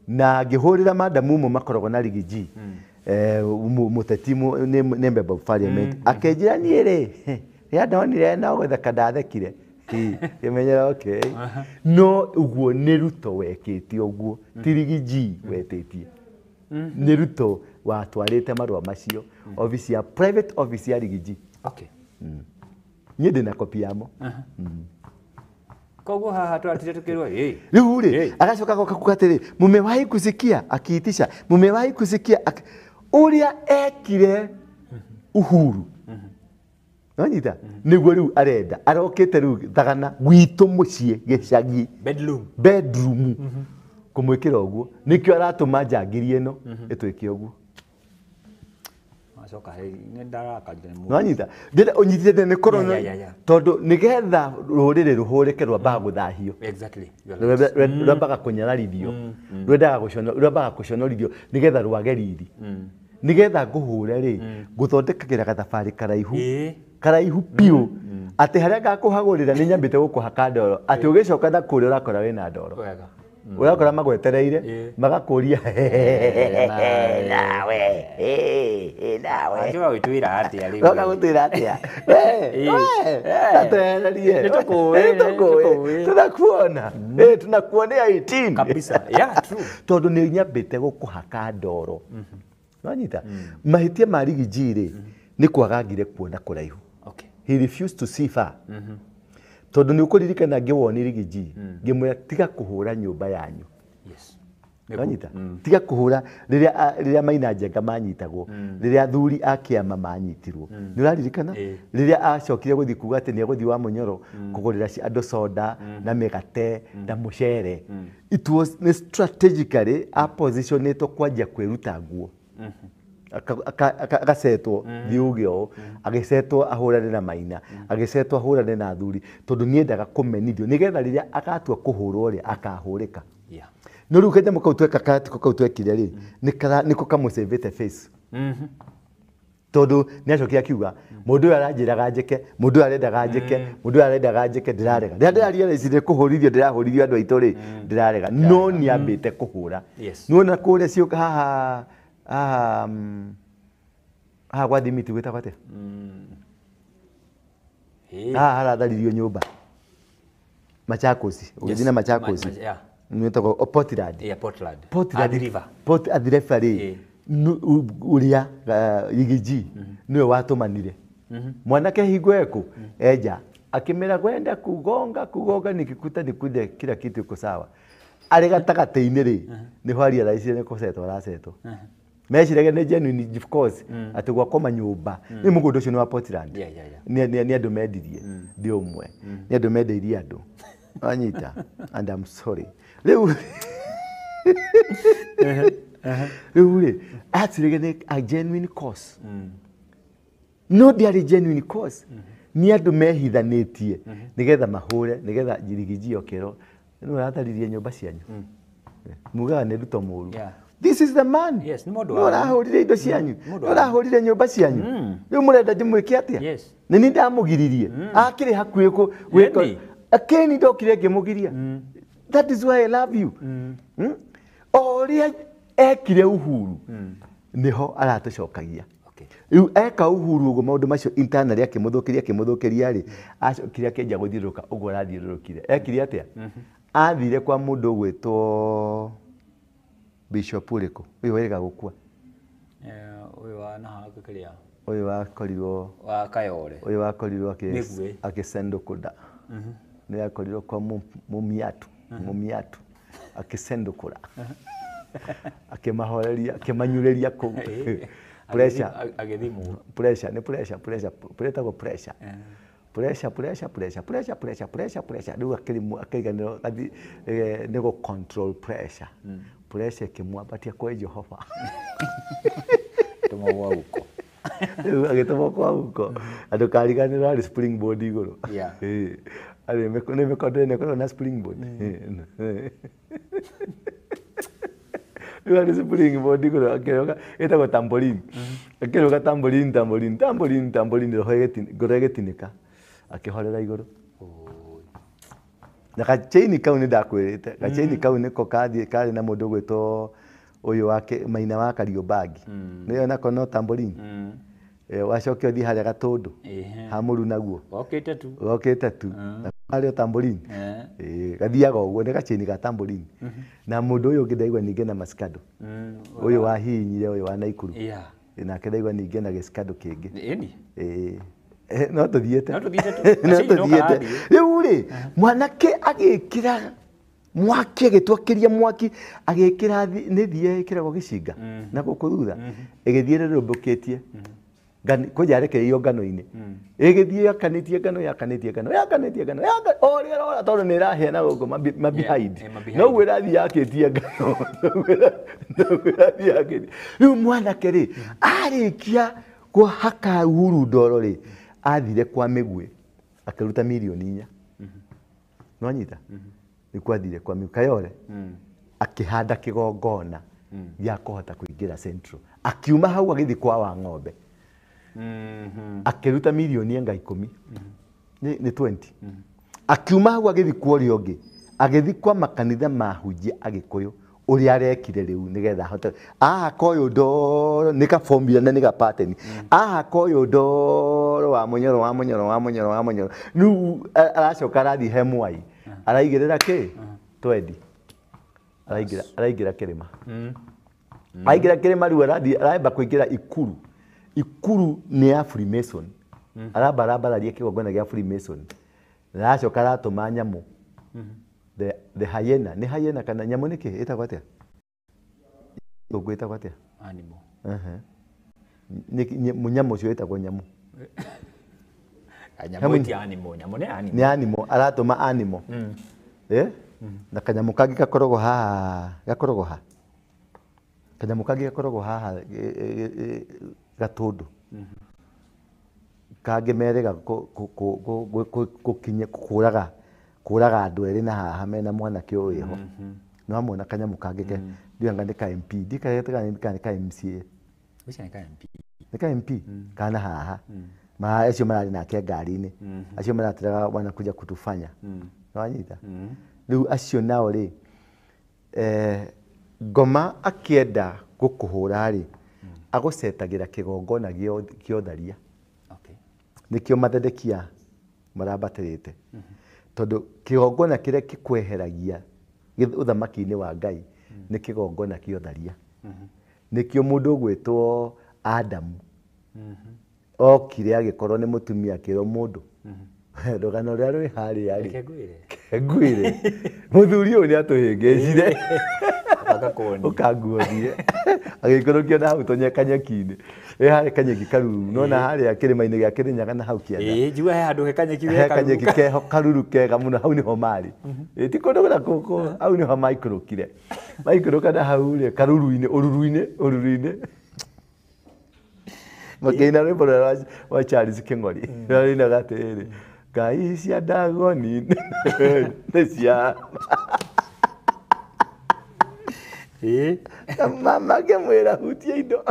Na ngĩhũrĩra madamu ũmwe makoragwo na Rigiji. Mũteti nĩ member of parliament. Akĩnjĩra niĩ rĩ, rĩrĩa ndonire no gũtheka ndathekire. Ngĩmenyera okay. No ũguo nĩ Ruto wekĩte ũguo, ti Rigiji wetĩtie. Nĩ Ruto watwarĩte marũa macio office ya private office ya Rigiji. Okay. Niĩ ndĩna kopi yamo. Koguo haha tũratire tũkĩrwo ĩ. Rĩu rĩ, agacoka agoka kuga atĩrĩ, mumewahi kusikia akiitisha, mumewahi kusikia ũrĩa ekire Uhuru. Nĩwanyita? Nĩguo rĩu arenda. Arokĩte rĩu Thagana gwitũ mũciĩ gĩcagi. Bedroom. Bedroom. Kũmwĩkĩra ũguo. Nĩkĩo aratũma njangiri ĩno ĩtwĩke ũguo. Acoka nĩ ndarakarire mũno. Nĩwanyita? Ndĩrenda ũnyitĩte nĩ korwo tondũ nĩgetha rũrĩrĩ rũhũrĩke rwambaga gũthahio. Exactly. Rwambaga kũnyararithio. Rwendaga rwambaga gũconorithio nĩgetha rwage riri. Nĩgetha ngũhũre rĩ, ngũthondekagĩra gathabarĩ karaihu. Karaihu biũ. Atĩ harĩa ngakũhagũrĩra nĩ nyambĩte gũkũhaka ndoro. Atĩ ũgĩcoka na kũrĩa ũrakora wĩna ndoro. Ũrakora magwetereire, magakũria nawe, nawe. Angĩũka gwĩtwĩra atĩa rĩu? Ũroka gũtwĩra atĩa? We, tatwehererie. Nĩtũkũĩ, Tunakuona. Tunakuonea 18. Kabisa. Yeah, true. Tondũ nĩ nyambĩte gũkũhaka ndoro. Nĩwanyita? Mahĩtia ma Rigiji rĩ, nĩ kwaga ngire kuona kũraihu. Okay. He refused to see far. Tondũ nĩ ũkũririkana ngĩwoni Rigiji, ngĩmwĩra tiga kũhũra nyũmba yanyu. Yes. Nĩwanyita? Tiga kũhũra rĩrĩa Maina Njenga manyitagwo, rĩrĩa athuri a kĩama manyitirwo. Nĩ ũraririkana? Rĩrĩa acokire gũthiĩ kuga atĩ nĩ egũthiĩ wa Mũnyoro kũgũrĩra andũ soda na mĩgate na mũcere. It was strategically apositionĩtwo kwanjia kwĩruta nguo. Agacetwo thiĩ uge ũũ, agĩcetwo ahũrane na Maina, agĩcetwo ahũrane na athuri, tondũ nĩendaga kũmenithio nĩgetha rĩrĩa agatua kũhũrwo rĩ, akahũrĩka. No rĩu kanyamũ kau tweka karatiko kau twekire rĩ, nĩko kamũcĩvĩte face. Tondũ nĩacokire akiuga, mũndũ ũyũ aranjĩraga njĩke, mũndũ ũyũ arendaga njĩke, mũndũ ũyũ arendaga njĩke, ndĩrarega. Rĩrĩa ndĩrarealize kũhũrithio ndĩrahũrithio andũ aitũ rĩ, ndĩrarega. No nĩambĩte kũhũra. Nĩwona kũrĩa ciũka haha haha gwa Thimiti gwĩtagwo atĩa? Haha haratharirio nyũmba. Machakos, ũgĩthiĩ na Machakos. Nĩtagwo Portland. Yeah, Portland. Portland. Athi River. Port Athi River rĩ, ũrĩa Rigiji nĩwe watũmanire. Mwanake hingo eko eja akĩmera kwenda kugonga kugonga nikikuta nikude kila kitu iko sawa. Arĩ gatagatĩ-inĩ rĩ, nĩho arealize nĩ kũcetwo aracetwo. Meciragia nĩ genuine of course atĩ gwakoma nyũmba nĩ mũgũnda ũcio nĩ wa Portland. Nĩ andũ mendirie, ndĩ ũmwe. Nĩ andũ mendeirie andũ. Wanyita? And I'm sorry. Rĩu Rĩu rĩ aciragia nĩ a genuine cause, no ndĩarĩ genuine cause. Nĩ andũ mehithanĩtie nĩgetha mahũre, nĩgetha njirigiji okĩrwo nĩ ũratharirie nyũmba cianyu, mugaga nĩ Ruto mũru. This is the man. Yes, nĩ mũndũ nĩ ũrahũrire indo cianyu, mũndũ nĩ ũrahũrire nyũmba cianyu, rĩu mũrenda ndĩmwĩke atĩa? Yes. Nĩ niĩ ndamũgiririe, akĩrĩ hakuhĩ gwĩka Ĩni. akĩni, ndokire ngĩmũgiria. That is why I love you. O ũrĩa ekire Uhuru nĩho aratũcokagia. Okay. Rĩu eka Uhuru ũguo maũndũ macio internally akĩmũthũkĩria, akĩmũthũkĩria rĩ, acokire akĩanjia gũthiũrũrũka ũguo arathiũrũrũkire. Ekire atĩa? Athire kwa mũndũ ũgwĩtwo Bishop ũrĩkũ ũyũ wĩrĩga gũkua? Ũyũ wa na haha kĩrĩa Ũyũ wakorirwo wa Kayore. Ũyũ wakorirwo Mĩguĩ. akĩcendũkũnda, nĩ akorirwo kwa Mumiatu, Mumiatu akĩcendũkũra, akĩmahoreria, akĩmanyurĩria kũu pressure. Agĩthimwo. Pressure nĩ pressure, pressure pressure pressure pressure pressure pressure pressure pressure pressure pressure. Rĩu akĩrimwo, akĩriganĩrwo athi nĩ gũ control pressure. Pressure ĩkĩmwambatia kwĩ Jehova. Tũmwo gwa guko. Rĩu agĩtũmwo kwa huko, andũ kariganĩrwo arĩ springboard igũrũ. Yeah. Ĩĩ. Arĩ nĩ mĩkondo ĩno ĩkoragwo na springboard. Rĩu arĩ springboard igũrũ akĩrũga, ĩtagwo tambourine, akĩrũga tambourine, tambourine, tambourine, tambourine, roho ngoro ĩgĩtinĩka, akĩhorera igũrũ. Na gachaini kau nĩ ndakwĩrĩte, gachaini kau nĩko kathiĩ karĩ na mũndũ ũgwĩtwo ũyũ wake Maina wa Kariobangi, nĩyo nako no tambourine. Wacoke ũthiĩ harĩa Gatũndũ Ehe. ha mũru naguo. Gokĩte tu. Gokĩte tu na harĩa tambourine. Gathiaga ũguo, nĩ gachaini ga tambourine. Na mũndũ ũyũ ũngĩ ndaigua ningĩ na masikando, ũyũ wahihinyire ũyũ wa Naikuru. Nake ndaigua ningĩ na gĩsikando kĩngĩ. Ĩni. Ĩĩ. No tũthiĩte. No tũthiĩte tu. No Gachaini no tũthiĩte. karathiĩ. Rĩu rĩ mwanake agĩkĩra mwaki, agĩtwakĩria mwaki, agĩkĩra nĩ thia ĩkĩragwo gĩcinga na gũkũ thutha, ĩgĩthiĩ rĩrũmbũkĩtie kwanja yarekereirio ngano-inĩ, ĩgĩthiĩ yakanĩtie ngano, yakanĩtie ngano, yakanĩtie ngano, o ũrĩa ĩrora tondũ nĩ ĩrahĩa na gũkũ ma behind. Ma behind. Noguo ĩrathiĩ yakĩtie ngano, noguo ĩrathiĩ yakĩtie. Rĩu mwanake rĩ arĩkia kũhaka Uhuru ndoro rĩ, athire kwa Mĩguĩ akĩruta mirioni 4. Nĩwanyita? Nĩkuo athire kwa Mĩguĩ Kayore, akĩhanda kĩgongona gĩa kũhota kũingĩra Central. Akiuma hau agĩthiĩ kwa wa ng'ombe, akĩruta mirioni anga 10, nĩ 20. Akiuma hau agĩthiĩ kwa ũrĩa ũngĩ, agĩthiĩ kwa makanitha mahunjia Agĩkũyũ ũrĩa arekire rĩu nĩgetha ahote ahaka ũyũ ndoro, nĩ ka formula na nĩ ga pattern, ahaka ũyũ ndoro wa mũnyoro, wa mũnyoro, wa mũnyoro, wa mũnyoro. Rĩu aracoka arathiĩ he Mwai, araigĩrĩra kĩ twendi, araingĩra, araingĩra kĩrĩma, aingĩra kĩrĩma. Rĩu arathiĩ aramba kũingĩra ikuru. Ikuru nĩ ya Freemason. Aramba arambararia kĩgongona gĩa Freemason, na aracoka aratũma nyamũ, the hyena, nĩ hyena kana nyamũ nĩ kĩ ĩtagwo atĩa? Gĩthũngũ ĩtagwo atĩa? Animal. Ehe. Mũnyamũ ũcio wĩtagwo nyamũ. Nyamũ ti animal, nyamũ nĩ animal. Nĩ animal, aratũma animal. Eh? Na kanyamũ kangĩ gakoragwo haha, gakoragwo ha? Kanyamũ kangĩ gakoragwo haha gatũndũ. Kangĩ merĩga gũkinya kũraga kũraga andũ erĩ na haha mena mwanake ũyũ wĩho. Nĩ wamwona kanyamũ kangĩ ke ndiũĩ anga nĩ ka MP, ndiũĩ kana nĩ ka MCA. Ũcio nĩ ka MP. Nĩ ka MP kana haha ma acio mararĩ nake ngari-inĩ, acio maratĩraga wanakuja kutufanya. Nĩwanyita? Rĩu acio nao rĩ, ngoma akĩenda gũkũhũra rĩ, agũcetagĩra kĩgongona gĩa ũtharia. Nĩkĩo mathedekia marambatĩrĩte, tondũ kĩgongona kĩrĩa gĩkweheragia ũthamaki-inĩ wa Ngai nĩ kĩgongona kĩa ũtharia. Nĩkĩo mũndũ ũgwĩtwo Adamu okire agĩkorwo nĩ mũtumia, akĩrwo mũndũ rũgano rũrĩa rwĩ harĩa rĩ. Reke ngwĩre. Ngwĩre mũthuri ũyũ nĩ atũhĩngĩcire. Akakuonia. Ũkanguonie. Agĩikũrũkia na hau kanyeki-inĩ. Ĩ harĩ kanyeki karuru. Nona harĩa kĩrĩma-inĩ gĩa Kĩrĩnyaga na hau kĩanda. Ĩĩ, njigua he handũ he kanyeki He kanyeki keho karuru kega mũno hau nĩho marĩ. Ĩ ti kũndũ na gũkũ hau nĩho maikũrũkire. Maikũrũka na hau rĩ karuru-inĩ ũruru-inĩ ũruru-inĩ. Makĩina rwĩmbo rũrĩa rwa Charles Kĩng'ori. Rũrĩa rũinaga atĩrĩrĩ, Ngai cia Ndagoni nĩ cia Ĩĩ. Na mama akĩmwĩra hutia indo.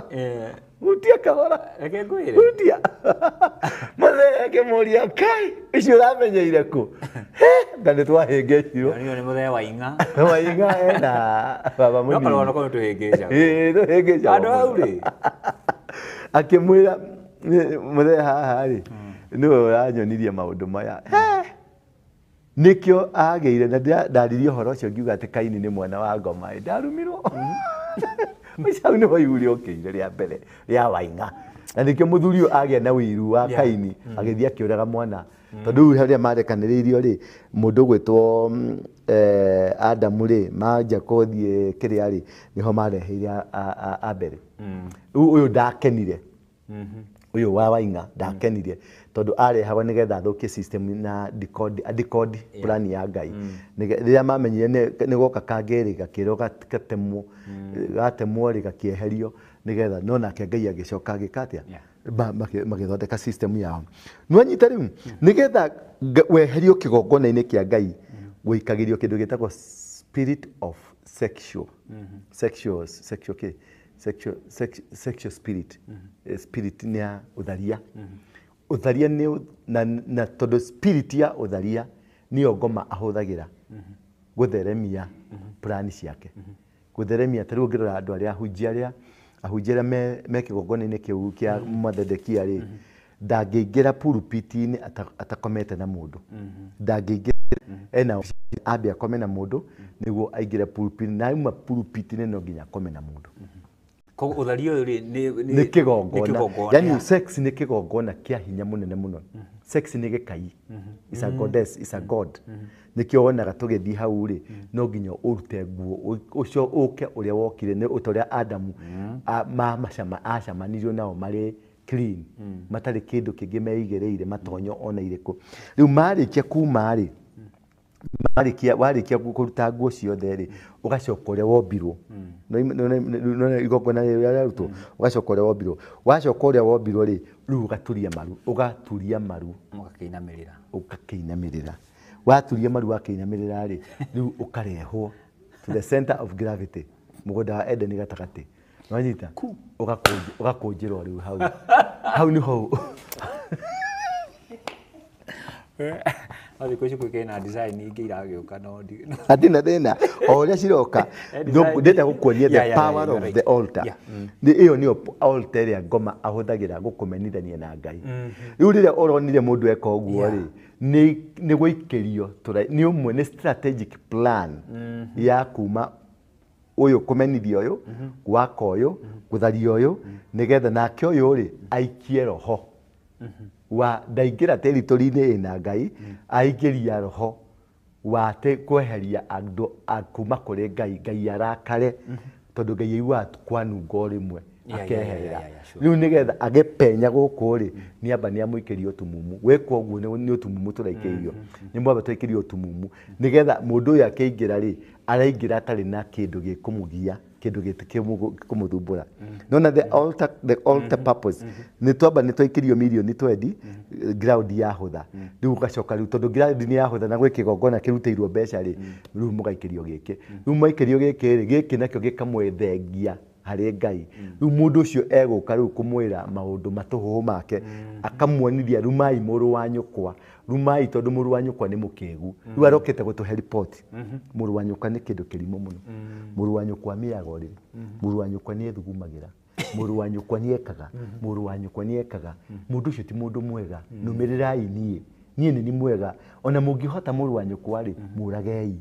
Hutia kahora. Reke ngwĩre. Hutia. Mũthee akĩmũria kai icio ũramenyeire kũ? He, nga nĩ twahĩngĩcirwo. Nĩo nĩ mũthee wa ing'a. Waiga ena baba No mũnini. karũgano kau nĩtũhĩngĩcagwo. Ĩĩ, tũhĩngĩcagwo Handũ hau rĩ. Akĩmwĩra mũthee haha rĩ nĩwe ũranyonirie maũndũ maya. He, nĩkĩo agĩire na ndaririe ũhoro ũcio ngiuga atĩ Kaini nĩ mwana wa ngoma ĩ ndarumirwo. Ũcio hau nĩho ihu rĩokĩire rĩa mbere rĩa Waing'a. Na nĩkĩo mũthuri ũyũ agĩa na ũiru wa Kaini agĩthiĩ akĩũraga mwana. Tondũ rĩu harĩa marekanĩrĩirio rĩ mũndũ ũgwĩtwo Adamu rĩ manjia kũthiĩ kĩrĩa rĩ nĩho mareheire Abeli. Rĩu ũyũ ndakenire. Ũyũ wa Waing'a ndakenire tondũ arehagwo nĩgetha athũkie system na decode plan ya Ngai. Rĩrĩa mamenyire nĩ goka kangĩ rĩ gakĩrwo gatemwo gatemwo rĩ gakĩeherio nĩgetha no nake Ngai agĩcoka agĩka atĩa? Magĩthondeka system yao. Nĩwanyita rĩu nĩgetha weherio kĩgongona-inĩ kĩa Ngai gũikagĩrio kĩndũ gĩtagwo spirit of sexual sexual sexual kĩ? Sexual, sexual spirit. Spirit nĩ ya ũtharia. Ũtharia nĩ na tondũ spirit ya ũtharia nĩyo ngoma ahũthagĩra gũtheremia plani ciake. Gũtheremia ta rĩu ũngĩrora andũ arĩa ahunjia arĩa me kĩgongona-inĩ kĩu kĩa Mathedekia rĩ ndangĩingĩra pulpit-inĩ atakomete na mũndũ. Ndangĩingĩra ena ambe akome na mũndũ nĩguo aingĩre pulpit na auma pulpit-inĩ no nginya akome na mũndũ. Koguo ũtharia ũyũ rĩ nĩ kĩgongona. Yani sex nĩ kĩgongona kĩa hinya mũnene mũno. Sex nĩ gĩkai. It's a goddess, it's a god. Nĩkĩo wonaga tũgĩthiĩ hau rĩ no nginya ũrute nguo ũcio ũke ũrĩa wokire nĩ ũta ũrĩa Adamu acamanirio nao marĩ clean matarĩ kĩndũ kĩngĩ meigĩrĩire matonyo ona irĩkũ. Rĩu marĩkia kuma rĩ warĩkia kũruta nguo ciothe rĩ ũgacoka ũrĩa wombirwo. No igongona rĩrĩa rĩarutwo ũgacoka ũrĩa wombirwo. Wacoka ũrĩa wombirwo rĩ rĩu ũgaturia maru ũgaturia maru ũgakĩinamĩrĩra. Ũgakĩinamĩrĩra. Waturia maru wakĩinamĩrĩra rĩ rĩu ũkarehwo to the center of gravity mũgũnda wa Eden gatagatĩ. Nĩwanyita? Ũgakũnjĩrwo rĩu hau. Hau nĩho No thikũ ici kwĩna design ingĩ iragĩũka no hatirĩ na thĩna o ũrĩa ciroka ndĩrenda gũkuonia the power of the altar. Ĩyo nĩyo altar ĩrĩa ngoma ahũthagĩra gũkũmenithania na Ngai. Rĩu rĩrĩa ũronire mũndũ eka ũguo rĩ nĩ gũikĩrio nĩ ũmwe nĩ strategic plan ya kuma ũyũ kũmenithia ũyũ gwaka ũyũ gũtharia ũyũ nĩgetha nake ũyũ rĩ aikie roho wa ndaingĩra territory-inĩ ĩna Ngai aingĩria roho wa kweheria andũ kuma kũrĩ Ngai Ngai arakare tondũ Ngai aiguaga kwanunga o rĩmwe akeherera. Rĩu nĩgetha agĩpenya gũkũ rĩ nĩamba nĩamũikĩrio ũtumumu. Gwĩkwo ũguo nĩ ũtumumu tũraikĩirio. Nĩ mwamba twaikĩrio ũtumumu nĩgetha mũndũ ũyũ akĩingĩra rĩ araingĩra atarĩ na kĩndũ gĩkũmũgia kĩndũ gĩkũmũthumbũra. Nona the altar purpose nĩ twamba nĩ twaikĩrio mirioni 20 ground yahũtha. Rĩu ũgacoka rĩu tondũ ground nĩ yahũtha na gwĩ kĩgongona kĩrutĩirwo mbeca rĩ rĩu mũgaikĩrio gĩkĩ. Rĩu mwaikĩrio gĩkĩ rĩ gĩkĩ nakĩo gĩkamwethengia harĩ Ngai. Rĩu mũndũ ũcio egũka rĩu kũmwĩra maũndũ matũhũhũ make akamuonithia rumai mũrũ wa nyũkwa rumai tondũ mũrũ wa nyũkwa nĩ mũkĩgu. Rĩu arokĩte gũtũhe report. Mũrũ wa nyũkwa nĩ kĩndũ kĩrimũ mũno. Mũrũ wa nyũkwa amĩaga ũrĩrĩ. Mũrũ wa nyũkwa nĩ ethugumagĩra. Mũrũ wa nyũkwa nĩ ekaga. Mũrũ wa nyũkwa nĩ ekaga. Mũndũ ũcio ti mũndũ mwega. Nũmĩrĩrai niĩ. Niĩ nĩ mwega. Ona mũngĩhota mũrũ wa nyũkwa rĩ mũragei.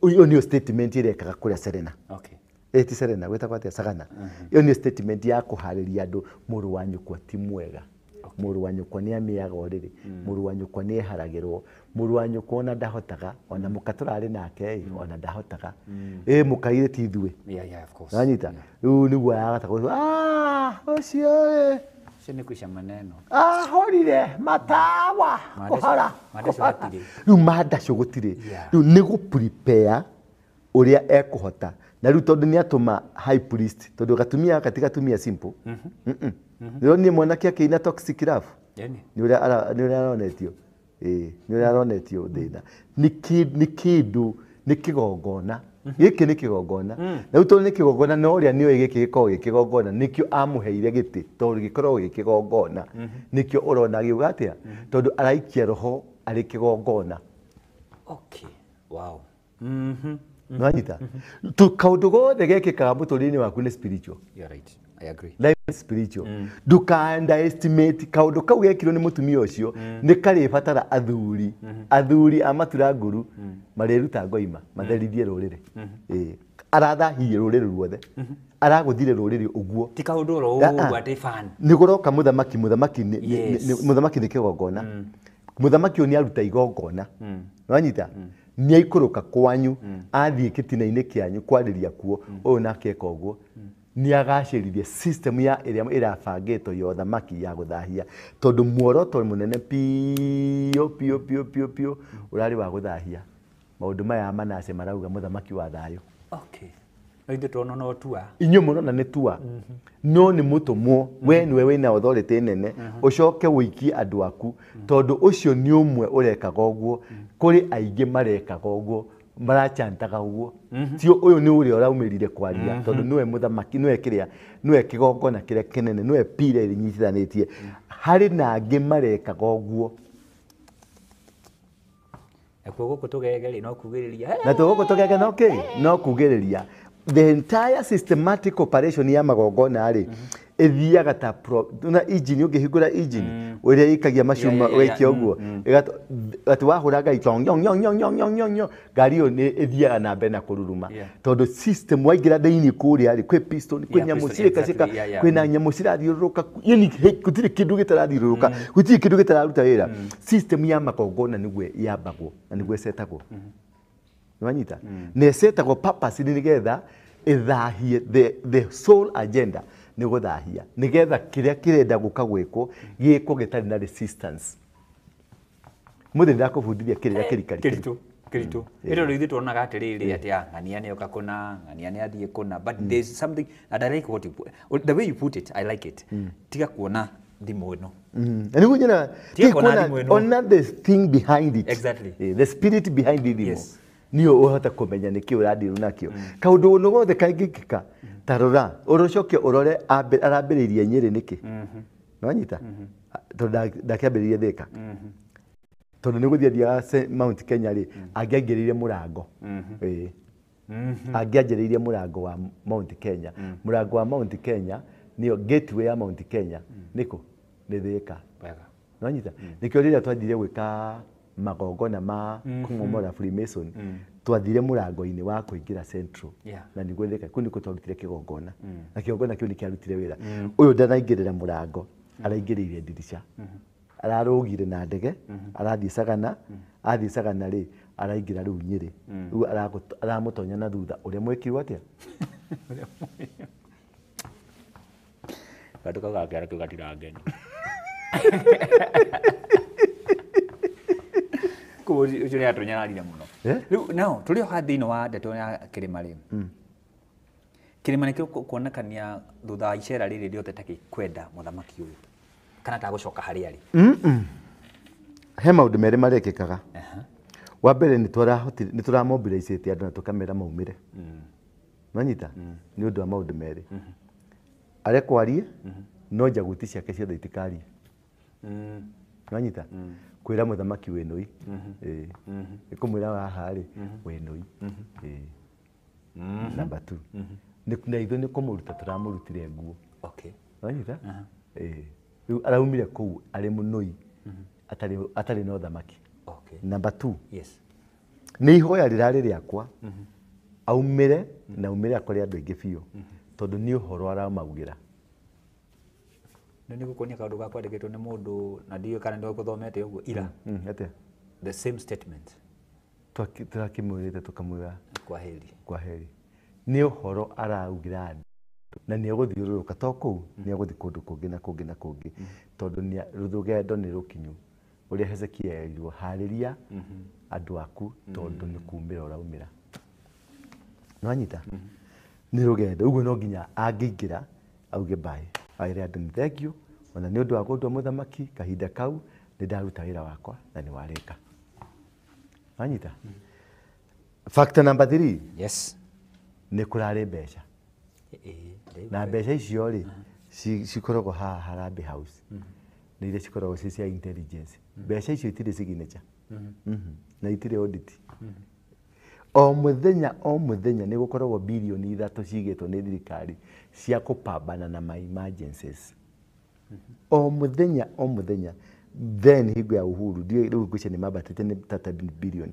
Ũyũ nĩyo statement ĩrĩa ekaga kũrĩa Serena. Ti Serena gwĩtagwo atĩa Sagana. Ĩyo nĩyo statement ya kũharĩria andũ mũrũ wa nyũkwa ti mwega. Mũrũ wa nyũkwa nĩ amĩaga ũrĩrĩ, mũrũ wa nyũkwa nĩ eharagĩrwo, mũrũ wa nyũkwa ona ndahotaga, ona mũka tũrarĩ nake ĩ, ona ndahotaga. Ĩ mũkaire ti ithuĩ. Yeah, of course. Nanyita rĩu nĩguo yagatagwo, ah, ũcio ĩ, Ũcio nĩ kũica maneno. Ahorire matawa kũhora. Mandacũ hatirĩ. Rĩu mandacũ gũtirĩ. Rĩu nĩ gũ prepare ũrĩa ekũhota. Na rĩu tondũ nĩ atũma high priest, tondũ gatumia gaka ti gatumia simple. Nĩũronire mwanake akĩina toxic love? Nĩ ũrĩa aronetio. Ĩĩ, nĩ ũrĩa aronetio thĩna. Nĩ kĩndũ, nĩ kĩgongona. Gĩkĩ nĩ kĩgongona. Na rĩu tondũ nĩ kĩgongona, na ũrĩa nĩoĩ gĩkĩ gĩkoragwo gĩ kĩgongona, nĩkĩo amũheire gĩtĩ, tondũ gĩkoragwo gĩ kĩgongona. Nĩkĩo ũrona agĩuga atĩa? Tondũ araikia roho arĩ kĩgongona. Okay. Wow. Nĩwanyita? Kaũndũ gothe gekĩkaga mũtũrĩre-inĩ waku nĩ spiritual. You're right. I agree. Life is spiritual. Ndũka underestimate kaũndũ kau gekirwo nĩ mũtumia ũcio, nĩ karĩbatara athuri. Athuri a matura nguru marĩruta ngoima, matherithie rũrĩrĩ. Ĩĩ. Arathahirie rũrĩrĩ ruothe. Aragũthire rũrĩrĩ ũguo. Ti kaũndũ oro ũguo atĩ fan. Nĩ kũroka mũthamaki, mũthamaki nĩ mũthamaki nĩ kĩgongona. Mũthamaki ũyũ nĩ aruta igongona. Nĩwanyita? Nĩ aikũrũka kwanyu, athiĩ kĩtina-inĩ kĩanyu kwarĩria kuo, ũyũ nake eka ũguo. Nĩ agacĩrithia system ya ĩrĩa ĩrabangĩtwo ya ũthamaki ya gũthahia, tondũ muoroto mũnene piũ piũ piũ piũ piũ ũrarĩ wa gũthahia. Maũndũ maya Manase marauga mũthamaki wa thayũ. Okay. No ithuĩ tuona no tua. Inyuĩ mũrona nĩ tua. No nĩ mũtũmwo, we nĩwe wĩna authority nene, ũcoke ũikie andũ aku, tondũ ũcio nĩ ũmwe ũrekaga ũguo, kũrĩ aingĩ marekaga ũguo, marachantaga ũguo. Ti ũyũ nĩ ũrĩa ũraumĩrire kwaria, tondũ nĩwe mũthamaki, nĩwe kĩrĩa, nĩwe kĩgongona kĩrĩa kĩnene, nĩwe pira ĩrĩa ĩnyitithanĩtie. Harĩ na angĩ marekaga ũguo. Nakuo gũkũ tũgege-rĩ, no kugĩrĩria. Na gũkũ tũgege no kĩ? No kugĩrĩria. The entire systematic operation ya magongona rĩ, ĩthiaga ta na engine, ũngĩhingũra engine ũrĩa ĩikagia macuma ũgaikia ũguo, atĩ wahũra ngai tong nyong nyong nyong nyong nyong nyong, ngari ĩyo nĩ ĩthiaga na mbere na kũruruma, tondũ system waingĩra thĩinĩ kũrĩa rĩ, kwĩ piston, kwĩ nyamũ cirĩkacĩka, kwĩna nyamũ cirathiũrũrũka, yani gũtirĩ kĩndũ gĩtarathiũrũrũka, gũtirĩ kĩndũ gĩtararuta wĩra. System ya magongona nĩguo yambagwo na nĩguo ĩcetagwo. Nĩwanyita? Na ĩcetagwo purpose nĩgetha ĩthahie the sole agenda nĩ gũthahia, nĩgetha kĩrĩa kĩrenda gũka gwĩkwo gĩkwo gĩtarĩ na resistance. Mũthĩ ndakũbundithia kĩrĩa kĩrikari kĩritũ kĩritũ. Ĩno rĩu ithuĩ tuonaga atĩrĩrĩ atĩ ng'ania nĩoka kũna, ng'ania nĩathiĩ kũna, but there's something and I like what you put, the way you put it, I like it. Tiga kuona thimũ ĩno. Na nĩguo nyonaga, tiga kuona ona the thing behind it. Exactly. The spirit behind it. Yes. Nĩyo ũhota kũmenya nĩkĩ ũradirwo nakĩo. Kaũndũ ono gothe kangĩkĩka, ta rora, ũcoke ũrore arambĩrĩirie Nyĩrĩ nĩkĩ. Nĩwanyita? Tondũ ndakĩambĩrĩirie Thĩka. Tondũ nĩ gũthiĩ athiaga Mount Kenya rĩ, angĩaingĩrĩire mũrango. Ĩĩ. Angĩanjĩrĩirie mũrango wa Mount Kenya. Mũrango wa Mount Kenya nĩyo gateway ya Mount Kenya. Nĩkũ? Nĩ Thĩka. Nĩwanyita? Nĩkĩo rĩrĩa twathire gwĩka magongona ma kũmomora Freemason, twathire mũrango-inĩ wa kũingĩra Central. Na nĩguo Thĩka, kũu nĩkuo twarutire kĩgongona. Na kĩgongona kĩu nĩkĩarutire wĩra. Ũyũ ndanaingĩrĩra mũrango, araingĩrĩire ndirica. Ararũgire na ndege, arathiĩ Sagana, athiĩ Sagana rĩ, araingĩra rĩu Nyĩrĩ. Rĩu aramũtonya na thutha ũrĩa mwekirwo atĩa? Gatukũ gakĩara kĩu gatirangenia. Koguo ũcio nĩ atũnyararire mũno. Rĩu nao tũrĩ o haha thĩinĩ wa ndeto ya kĩrĩma rĩ, kĩrĩma nĩkĩo kuonekania thutha wa icera rĩrĩ rĩothe takĩkwenda mũthamaki ũyũ kana tagũcoka harĩa arĩ. He maũndũ merĩ marekĩkaga. Wa mbere nĩ tũramobilizĩte andũ na tũkamera maumĩre. Nĩwanyita? Nĩ ũndũ wa maũndũ merĩ. Arekwo arie, no njaguti ciake ciothe itikarie. Nĩwanyita? Kwĩra mũthamaki wĩ nũi. Ĩĩ. Ĩkũmwĩra haha rĩ, wĩ nũi. Ĩĩ. Number 2. Na ithuĩ nĩ kũmũruta tũramũrutire nguo. Okay. Nĩwanyita? Ĩĩ. Rĩu araumire kũu arĩ mũnũi, atarĩ na ũthamaki. Okay. Number 2. Yes. Nĩ ihoya rĩrarĩ rĩakwa aumĩre na aumĩre akore andũ aingĩ biũ, tondũ nĩ ũhoro aramaugĩra. Nĩ nĩgũkuonia kaũndũ ga kwandĩkĩtwo nĩ mũndũ na ndiũĩ kana nĩ gũthomete ũguo ira. Atĩa? The same statement. Tũrakĩmwĩrĩte tũkamwĩra Kwa heri. Kwa heri. Nĩ ũhoro araugĩra andũ na nĩ egũthiũrũrũka to kũu, nĩ egũthiĩ kũndũ kũngĩ na kũngĩ na kũngĩ, tondũ rũgendo nĩ rũkinyu. Ũrĩa Hezekia erirwo, harĩria andũ aku tondũ nĩ kumĩra ũraumĩra. Nĩwanyita? Nĩ rũgendo. Ũguo no nginya angĩingĩra auge bye, aĩre andũ nĩ thank you ona nĩ ũndũ wa gũndua mũthamaki kahinda kau nĩ ndaruta wĩra wakwa na nĩ warĩka. Wanyita? Factor number 3. Yes. Nĩ kũrarĩ mbeca. Na mbeca icio rĩ cikoragwo haha Harambee House. Nĩ iria cikoragwo ci cia intelligence. Mbeca icio itirĩ signature. Na itirĩ audit. O mũthenya o mũthenya nĩ gũkoragwo bilioni 3 cigĩtwo nĩ thirikari cia kũpambana na ma emergencies. O mũthenya o mũthenya. Then hingo ya Uhuru ndiũĩ rĩu ngwĩciria nĩ mambatĩte nĩ ta bilioni.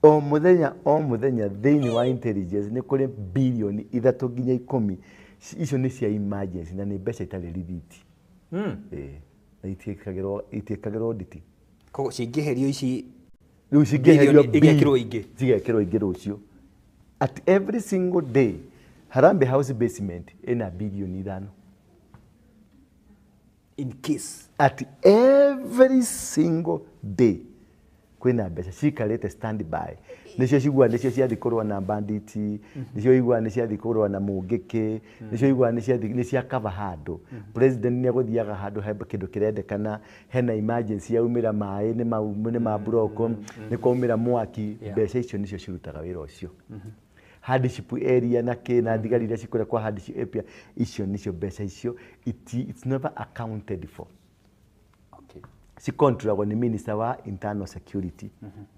O mũthenya o mũthenya thĩinĩ wa intelligence nĩ kũrĩ bilioni 3 nginya 10. Icio nĩ cia emergency na nĩ mbeca itarĩ rithiti. Na itiĩkagĩrwo audit. Koguo cingĩherio ici rĩu cingĩherio igekĩrwo ingĩ. Cigekĩrwo ingĩ rũciũ. At every single day Harambee House basement ĩna bilioni 5. In case. At every single day kwĩna mbeca cikarĩte standby. Nĩcio ciguaga nĩcio ciathiĩ kũrũa na banditi, nĩcio iguaga nĩ ciathiĩ kũrũa na mũngĩkĩ, nĩcio iguaga nĩ cia cover handũ. President nĩ egũthiaga handũ he kĩndũ kĩrendekana, hena emergency yaumĩra maĩ nĩ ma mburoko, nĩ kwaumĩra mwaki, mbeca icio nĩcio cirutaga wĩra ũcio. Hardship area na kĩ na thigari iria cikũrĩa kwa hardship area, icio nĩcio mbeca icio, it's never accounted for. Okay. Cikontrolagwo nĩ minister wa internal security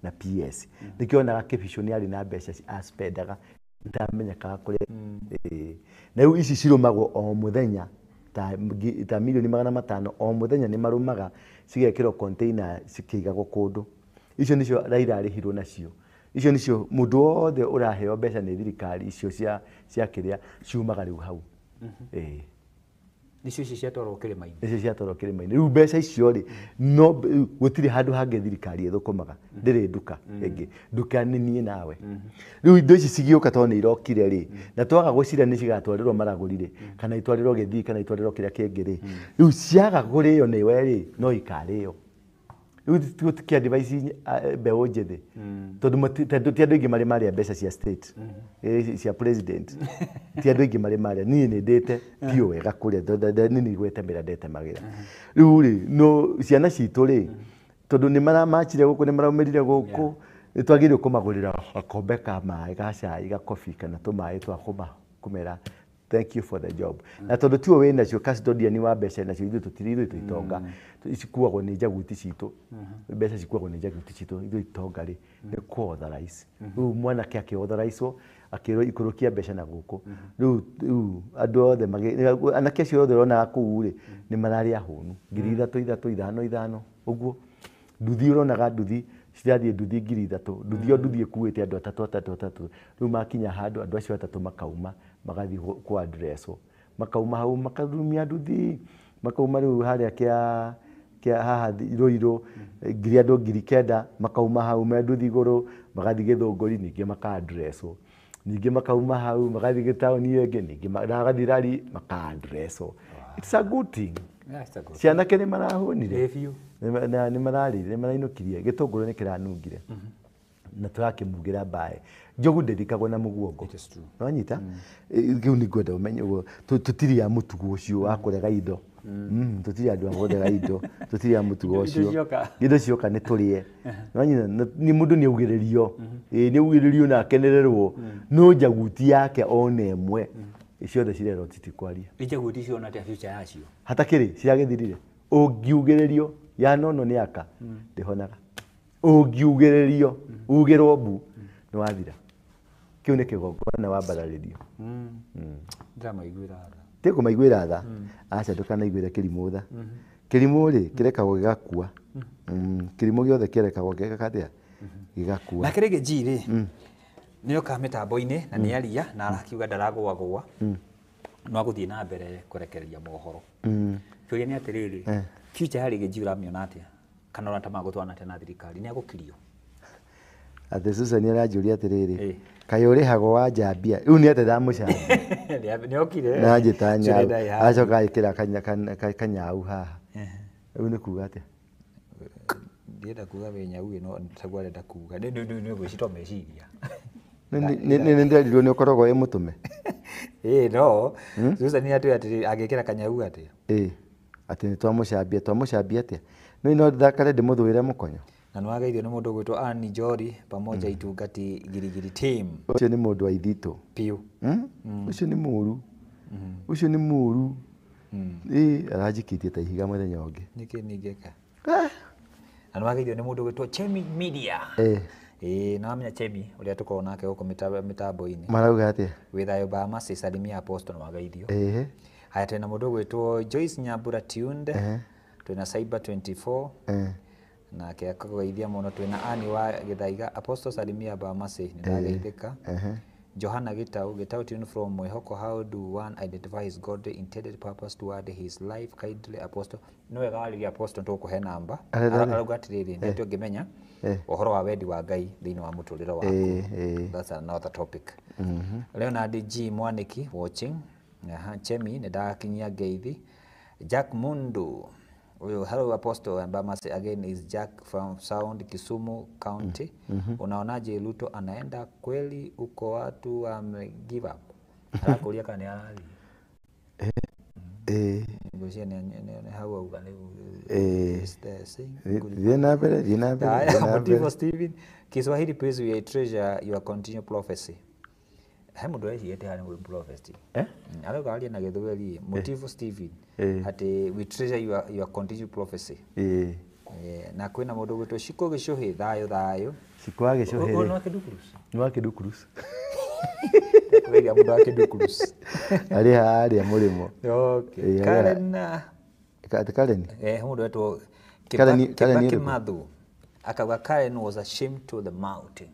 na PS. Nĩkĩo onaga Kĩbico nĩ arĩ na mbeca aspendaga itamenyekaga kũrĩa. Na rĩu ici cirũmagwo o mũthenya ta milioni 500 o mũthenya nĩ marũmaga cigekĩrwo container cikĩigagwo kũndũ. Icio nĩcio Raila arĩhirwo nacio. Icio nĩcio mũndũ wothe ũraheo mbeca nĩ thirikari icio cia kĩrĩa ciumaga rĩu hau. Nĩcio ici ciatwarwo kĩrĩma-inĩ. Nĩcio ciatwarwo kĩrĩma-inĩ. Rĩu mbeca icio rĩ, no gũtirĩ handũ hangĩ thirikari ĩthũkũmaga. Ndĩrĩ nduka ĩngĩ. Nduka nĩ niĩ nawe. Rĩu indo ici cigĩũka tondũ nĩ irokire rĩ, na twaga gũcirĩa nĩ cigatwarĩrwo Maragoli rĩ, kana itwarĩrwo Gĩthii, kana itwarĩrwo kĩrĩa kĩngĩ rĩ. Rĩu ciaga kũrĩo nĩwe rĩ, no ikarĩo. Rĩu tũtikĩ advise mbeũ njĩthĩ. Tondũ ti andũ aingĩ marĩ marĩa mbeca cia state, cia president. Ti andũ aingĩ marĩ marĩa. Niĩ nĩ ndĩte biũ wega kũrĩa, niĩ nĩ gwĩtemera ndetemagĩra. Rĩu rĩ, no ciana citũ rĩ, tondũ nĩ maramachire gũkũ, nĩ maraumĩrire gũkũ, nĩ twagĩrĩirwo kũmagũrĩra gakombe ka maĩ, ga cai, ga coffee, kana tũmaĩ twa kũmera thank you for the job. Na tondũ tiwe wĩ nacio custodian wa mbeca nacio ithuĩ tũtirĩ, ithuĩ tũitonga. Cikuagwo nĩ njaguti citũ. Mbeca cikuagwo nĩ njaguti citũ, ithuĩ itonga rĩ, nĩ kũ authorize. Rĩu mwanake akĩ authorize-wo, akĩrwo ikũrũkia mbeca na gũkũ. Rĩu andũ othe anake acio othe ũronaga kũu rĩ, nĩ mararĩ ahũnu. 3 3 5 5, ũguo. Nduthi ũronaga nduthi, cirathiĩ nduthi 3,000. Nduthi o nduthi ĩkuĩte andũ atatũ, atatũ, atatũ. Rĩu makinya handũ, andũ acio atatũ makauma, magathiĩ kũ address-wo. Makauma hau, makarumia nduthi, makauma rĩu harĩa kĩa haha Ruiru, ngiri andũ 9,000, makauma hau me nduthi igũrũ, magathiĩ Gĩthũngũri, ningĩ maka address-wo. Ningĩ makauma hau, magathiĩ gĩtaũni ĩyo ĩngĩ, ningĩ magathiĩ rari, maka address-wo. It's a good thing. Yeah, it's a good thing. Cianake nĩ marahũnire. Ĩ biũ. Nĩ mararĩire, nĩ marainũkirie. Gĩtũngũrũ nĩ kĩranungire. Na tũrakĩmugĩra mbae. Njogu ndĩthikagwo na mũguongo. It is true. Nĩwanyita? Kĩu nĩ ngwenda ũmenye ũguo. Tũtirĩ a mũtugo ũcio wa kũrega indo. Tũtirĩ andũ a kũrega indo. Tũtirĩ a mũtugo Indo ũcio. cioka. Indo cioka nĩ tũrĩe. Nĩwanyita? Nĩ mũndũ nĩ augĩrĩrio. Ĩĩ, nĩ augĩrĩrio na akenererwo. No njaguti yake ona ĩmwe. Ciothe cirerwo titikwaria. Njaguti icio ona atĩa future yacio? Hatakĩrĩ, ciragĩthirire. Ũngiugĩrĩrio, ya nono nĩ aka, ndĩhonaga. Ũngiugĩrĩrio, ugĩrwo mbu, nĩ wathira. Kĩu nĩ kĩgongona wambararĩrio. Ndĩramaiguĩra tha. Ti kũmaiguĩra tha. Aca ndũkanaiguĩre kĩrimũ tha. Kĩrimũ rĩ, kĩrekagwo gĩgakua. Kĩrimũ gĩothe kĩrekagwo gĩgeka atĩa? Gĩgakua. Nake rĩngĩ G rĩ, nĩoka mĩtambo-inĩ na nĩaria na arakiuga ndaragũagũa. No agũthiĩ na mbere kũrekereria mohoro. Kĩũria nĩ atĩrĩrĩ, future ya Riggy G ũramĩona atĩa? Kana ũrona ta magũtwarana atĩa na thirikari? Nĩ agũkirio? Atĩ Susan aranjũria atĩrĩrĩ, kaĩ ũrĩhagwo wanjambia? Rĩu nĩ atĩa ndamũcambia? Nĩ okire. Na anjĩta nyau. Acoka agĩkĩra kanyau haha. Rĩu nĩ kuga atĩa? Ndienda kuga wĩ nyau ĩno taguo arenda kuga. Nĩ gwĩcitwo meciria. Nĩ ndĩrerirwo nĩ ũkoragwo wĩ mũtũme. Ĩĩ no. Susan atwĩra atĩrĩrĩ, angĩkĩra kanyau atĩa? Ĩĩ. Atĩ nĩ twamũcambia, twamũcambia atĩa? Nĩ no ndakare ndĩmũthũĩre mũkonyo. Na nĩ wageithio nĩ mũndũ ũgwĩtwo Ann Njori pamoja Itungati Girigiri team. Ũcio nĩ mũndũ wa ithitũ. Piũ. Ũcio nĩ mũũru. Ũcio nĩ mũũru. Ĩĩ aranjikĩtie ta ihiga mũthenya ũngĩ. Nĩkĩ ningĩka? Na nĩ wageithio nĩ mũndũ ũgwĩtwo Chemi Media. Ĩĩ na wamenya Chemi ũrĩa tũkoragwo nake gũkũ mĩtambo-inĩ. Marauga atĩa? Wĩ thayũ Bamasi salimia Apostle nĩ wageithio. Haya twĩna mũndũ ũgwĩtwo Joyce Nyambura Tuned. Twĩna Cyber 24. Nake akũgeithia mũno. Twĩna Annie wa Gĩthaiga, Apostle salimia Bamasi nĩ ndageithĩka. Johanna Gitau, Gitau tune from Mwihoko, how do one identify his godly intended purpose toward his life? Kindly Apostle. Nĩ wega warĩria Apostle tũkũhe namba. Arauga atĩrĩrĩ, nĩ tũngĩmenya ũhoro wa wendi wa Ngai thĩinĩ wa mũtũrĩre waku. That's another topic. Leonard G Mwaniki watching. Chemi nĩ ndakinyia ngeithi. Jack Mundu. Hello Apostle and Bamasi again is Jack from Sound Kisumu County. Unaonaje Ruto anaenda kweli uko watu wame give up? Arakuria kana arathi. Ngocia ni hau auga ni Thiĩ na mbere. Steven Kiswahili please we treasure your continued prophecy. He mũndũ eciete harĩ mũndũ prophecy. Arauga arie na Gĩthweri Motivo Steven ati we treasure your continued prophecy. Na kwĩna mũndũ ũgwĩtwo Shiko Gĩcũhĩ thayũ thayũ. Shiko wa Gĩcũhĩ. Nĩ wa Kĩndukurus. Nĩ wa Kĩndukurus. Kwĩria mũndũ wa Kĩndukurus. Arĩ harĩa mũrĩmo. Okay. Karen. Karen. Mũndũ wetwo Kibaki Mathu akauga Karen was a shame to the mountain.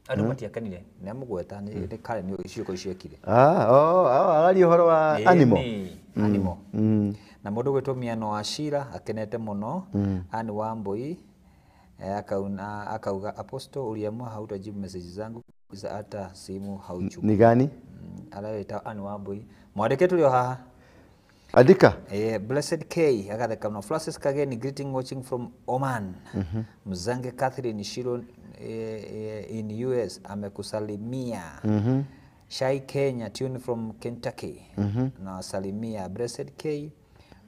Andũ matiakenire nĩ amũgweta nĩ Karen ciĩko icio ekire. Araria ũhoro wa animal. Animal. Na mũndũ ũgwĩtwo Miano wa Shira akenete mũno. Anne wa Mbui akauga Apostle uliamua hautajibu message zangu hata simu hauchukui. Ni gani? Arareta Anne wa Mbui. Mwandĩke tũrĩ o haha. Andika. Blessed K agatheka na Francis Kageni greeting watching from Oman. Mzange Catherine Shiro in US amekusalimia. Shai Kenya tune from Kentucky. Na salimia Blessed K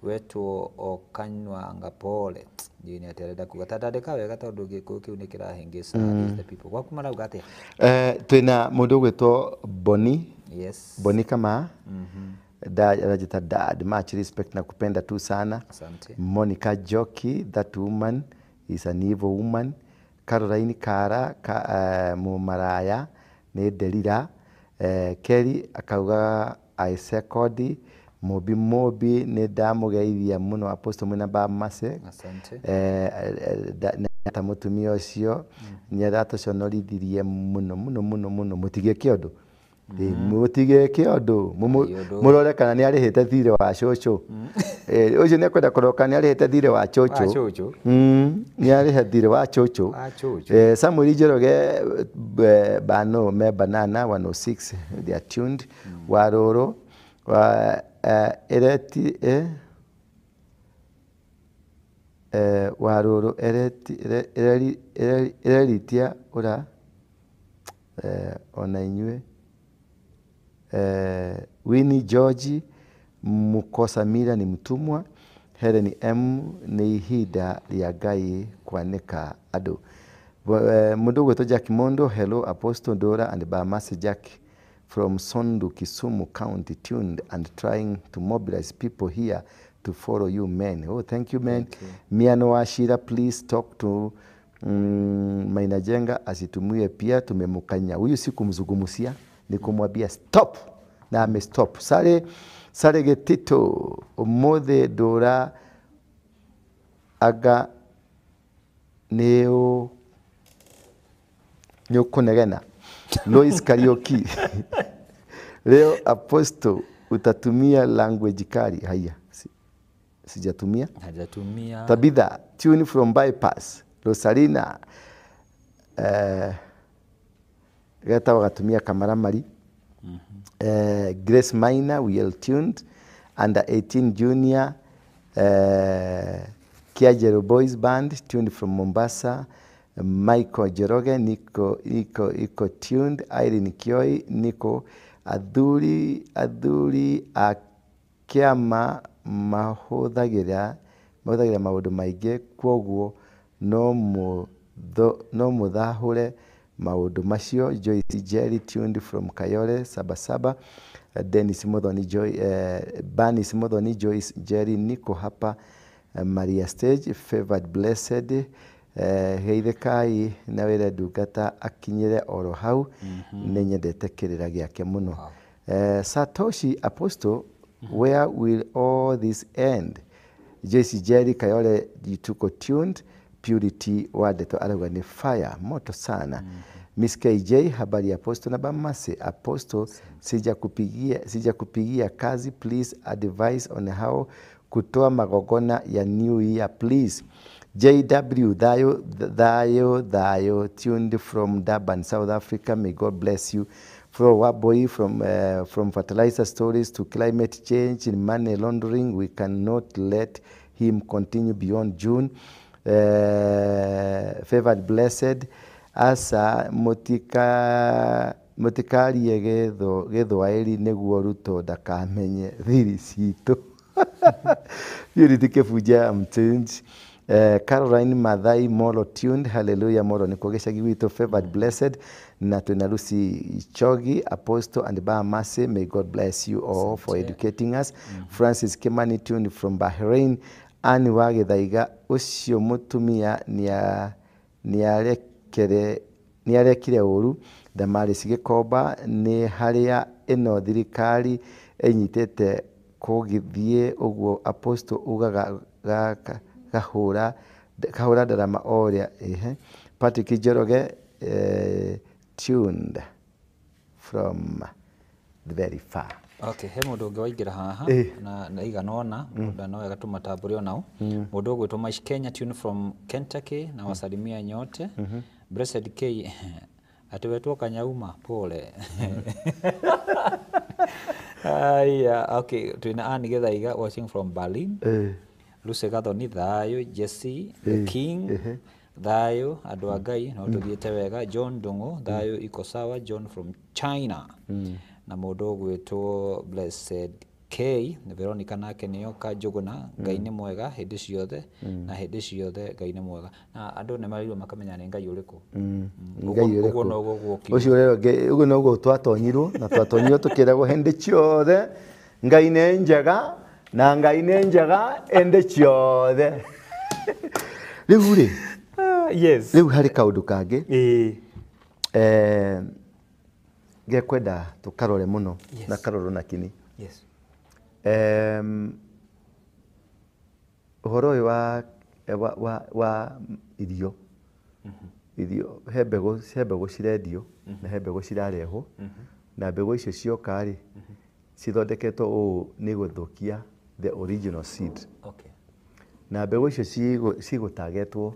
wetu okanywa ngapole. Ndini aterenda kuga tandandĩka wega tondũ gĩkũyũ kĩu nĩ kĩrahĩngĩca the people. Gwaku marauga atĩa? Twĩna mũndũ ũgwĩtwo Boni. Yes. Boni kama Dad, dad, much respect na kupenda tu sana. Asante. Monica Joki, that woman is an evil woman. Caroline Kara Mumaraya nĩ Delila. Kelly akauga I second. Mobi Mobi nĩ ndamũgeithia mũno Apostle mwĩna Bamase. Asante. Ta mũtumia ũcio nĩ aratũconorithirie mũno mũno mũno mũno. Mũtigĩke ũndũ. Mũtigĩke ũndũ. Mũrore kana nĩ arĩhĩte thirĩ wa cũcũ. Ũcio nĩ ekwenda kũrora kana nĩ arĩhĩte thirĩ wa cũcũ. Nĩ arĩhe thirĩ wa cũcũ. Samuel Njoroge Bano me Banana 106 they are tuned. Warũrũ ereti Warũrũ ereritia ũra ona inyuĩ. Winnie George Mukosa Mira ni mtumwa. Helen M nĩ ihinda rĩa Ngai kwanĩka andũ. Mũndũ ũgwĩtwo Jack Mondo, hello Apostle Dora and Bamasi Jack from Sondu, Kisumu County, tuned and trying to mobilize people here to follow you men. Oh, thank you men. Thank you. Miano wa Shira, please talk to Maina Jenga asitumie pia, tumemukanya. Huyu si kumzungumzia, ni kumwambia stop na ame stop. Sare Sare Getito umothe ndura aga nĩũ nĩũkũnegena. Lois Kariuki leo Apostle utatumia language kali. Haya, Sijatumia. Hajatumia. Tabitha tune from bypass. Rosalina getagwo gatumia kamaramari. Grace Minor we are tuned. Under 18 junior Kiajero Boys Band tuned from Mombasa. Michael Njoroge niko iko tuned. Irene Kioi niko. Athuri a kĩama mahũthagĩra maũndũ maingĩ kwoguo no mũthahũre maũndũ macio. Joyce Jerry tuned from Kayole Sabasaba. Dennis Muthoni Joy, Banis Muthoni Joyce Jerry niko hapa Maria Stage. Favored Blessed Geithĩkai na wĩre ndungata akinyĩre oro hau, nĩ nyendete kĩrĩra gĩake mũno. Satoshi Apostle, where will all this end? Joyce Jerry Kayole tuko tuned. Purity wa Ndeto arauga ni fire moto sana. Miss KJ habari Apostle na Bamase. Apostle sijakupigia kazi, please advise on how kutoa magogona ya New Year please. JW Thayo Thayo Thayo tuned from Durban, South Africa. May God bless you. Fro Waboi from fertilizer stories to climate change and money laundering, we cannot let him continue beyond June. Favored Blessed asa mutikarie gĩthwaĩri nĩguo Ruto ndakamenye thiri citũ. Purity Kĩbunja I'm tuned. Caroline Mathai Molo tuned. Hallelujah Molo nĩkuo gĩcagi gwitũ. Favored Blessed na twĩna Lucy Chogi Apostle and Bamase, may God bless you all for educating us. Francis Kimani tuned from Bahrain. Anne wa Gĩthaiga ũcio mũtumia nĩarekire ũru. Damaris Gĩkomba nĩ harĩa ĩno thirikari ĩnyitĩte kũgĩthiĩ ũguo Apostle ugaga kahũra ndarama o ũrĩa. Patrick Njoroge tuned from the very far. Okay, he mũndũ ũngĩ waingĩra haha na igana ũna na no wega tũmatambũre onao. Mũndũ ũgwĩtwo Maish Kenya tune from Kentucky na wasalimia nyote. Blessed K atĩ wetwo Kanyauma pole. Aya, okay, twĩna Ann Gĩthaiga watching from Berlin. Lucy Gathoni thayo. Jesse the King thayo. Andũ a Ngai no tũthiĩte wega. John Ndung'u thayo iko sawa. John from China. Na mũndũ ũgwĩtwo Blessed K Veronica nake nĩoka Njũgũna. Ngai nĩ mwega hĩndĩ ciothe na hĩndĩ ciothe Ngai nĩ mwega. Na andũ nĩ marĩirwo makamenya nĩ Ngai ũrĩkũ. Ngai ũguo noguo guokire. Ũcio ũrero ũguo noguo twatonyirwo na twatonyirwo tũkĩragwo hĩndĩ ciothe Ngai nĩ njega na Ngai nĩ njega hĩndĩ ciothe. Rĩu rĩ, yes, rĩu harĩ kaũndũ kangĩ ngekwenda tũkarore mũno na karorwo na kini. Yes. Ũhoro ũyũ wa irio, irio he mbegũ cirendio na he mbegũ cirarehwo, na mbegũ icio cioka rĩ cithondeketwo ũũ nĩ gũthũkia the original seed. Okay. Na mbegũ icio cigũtagetwo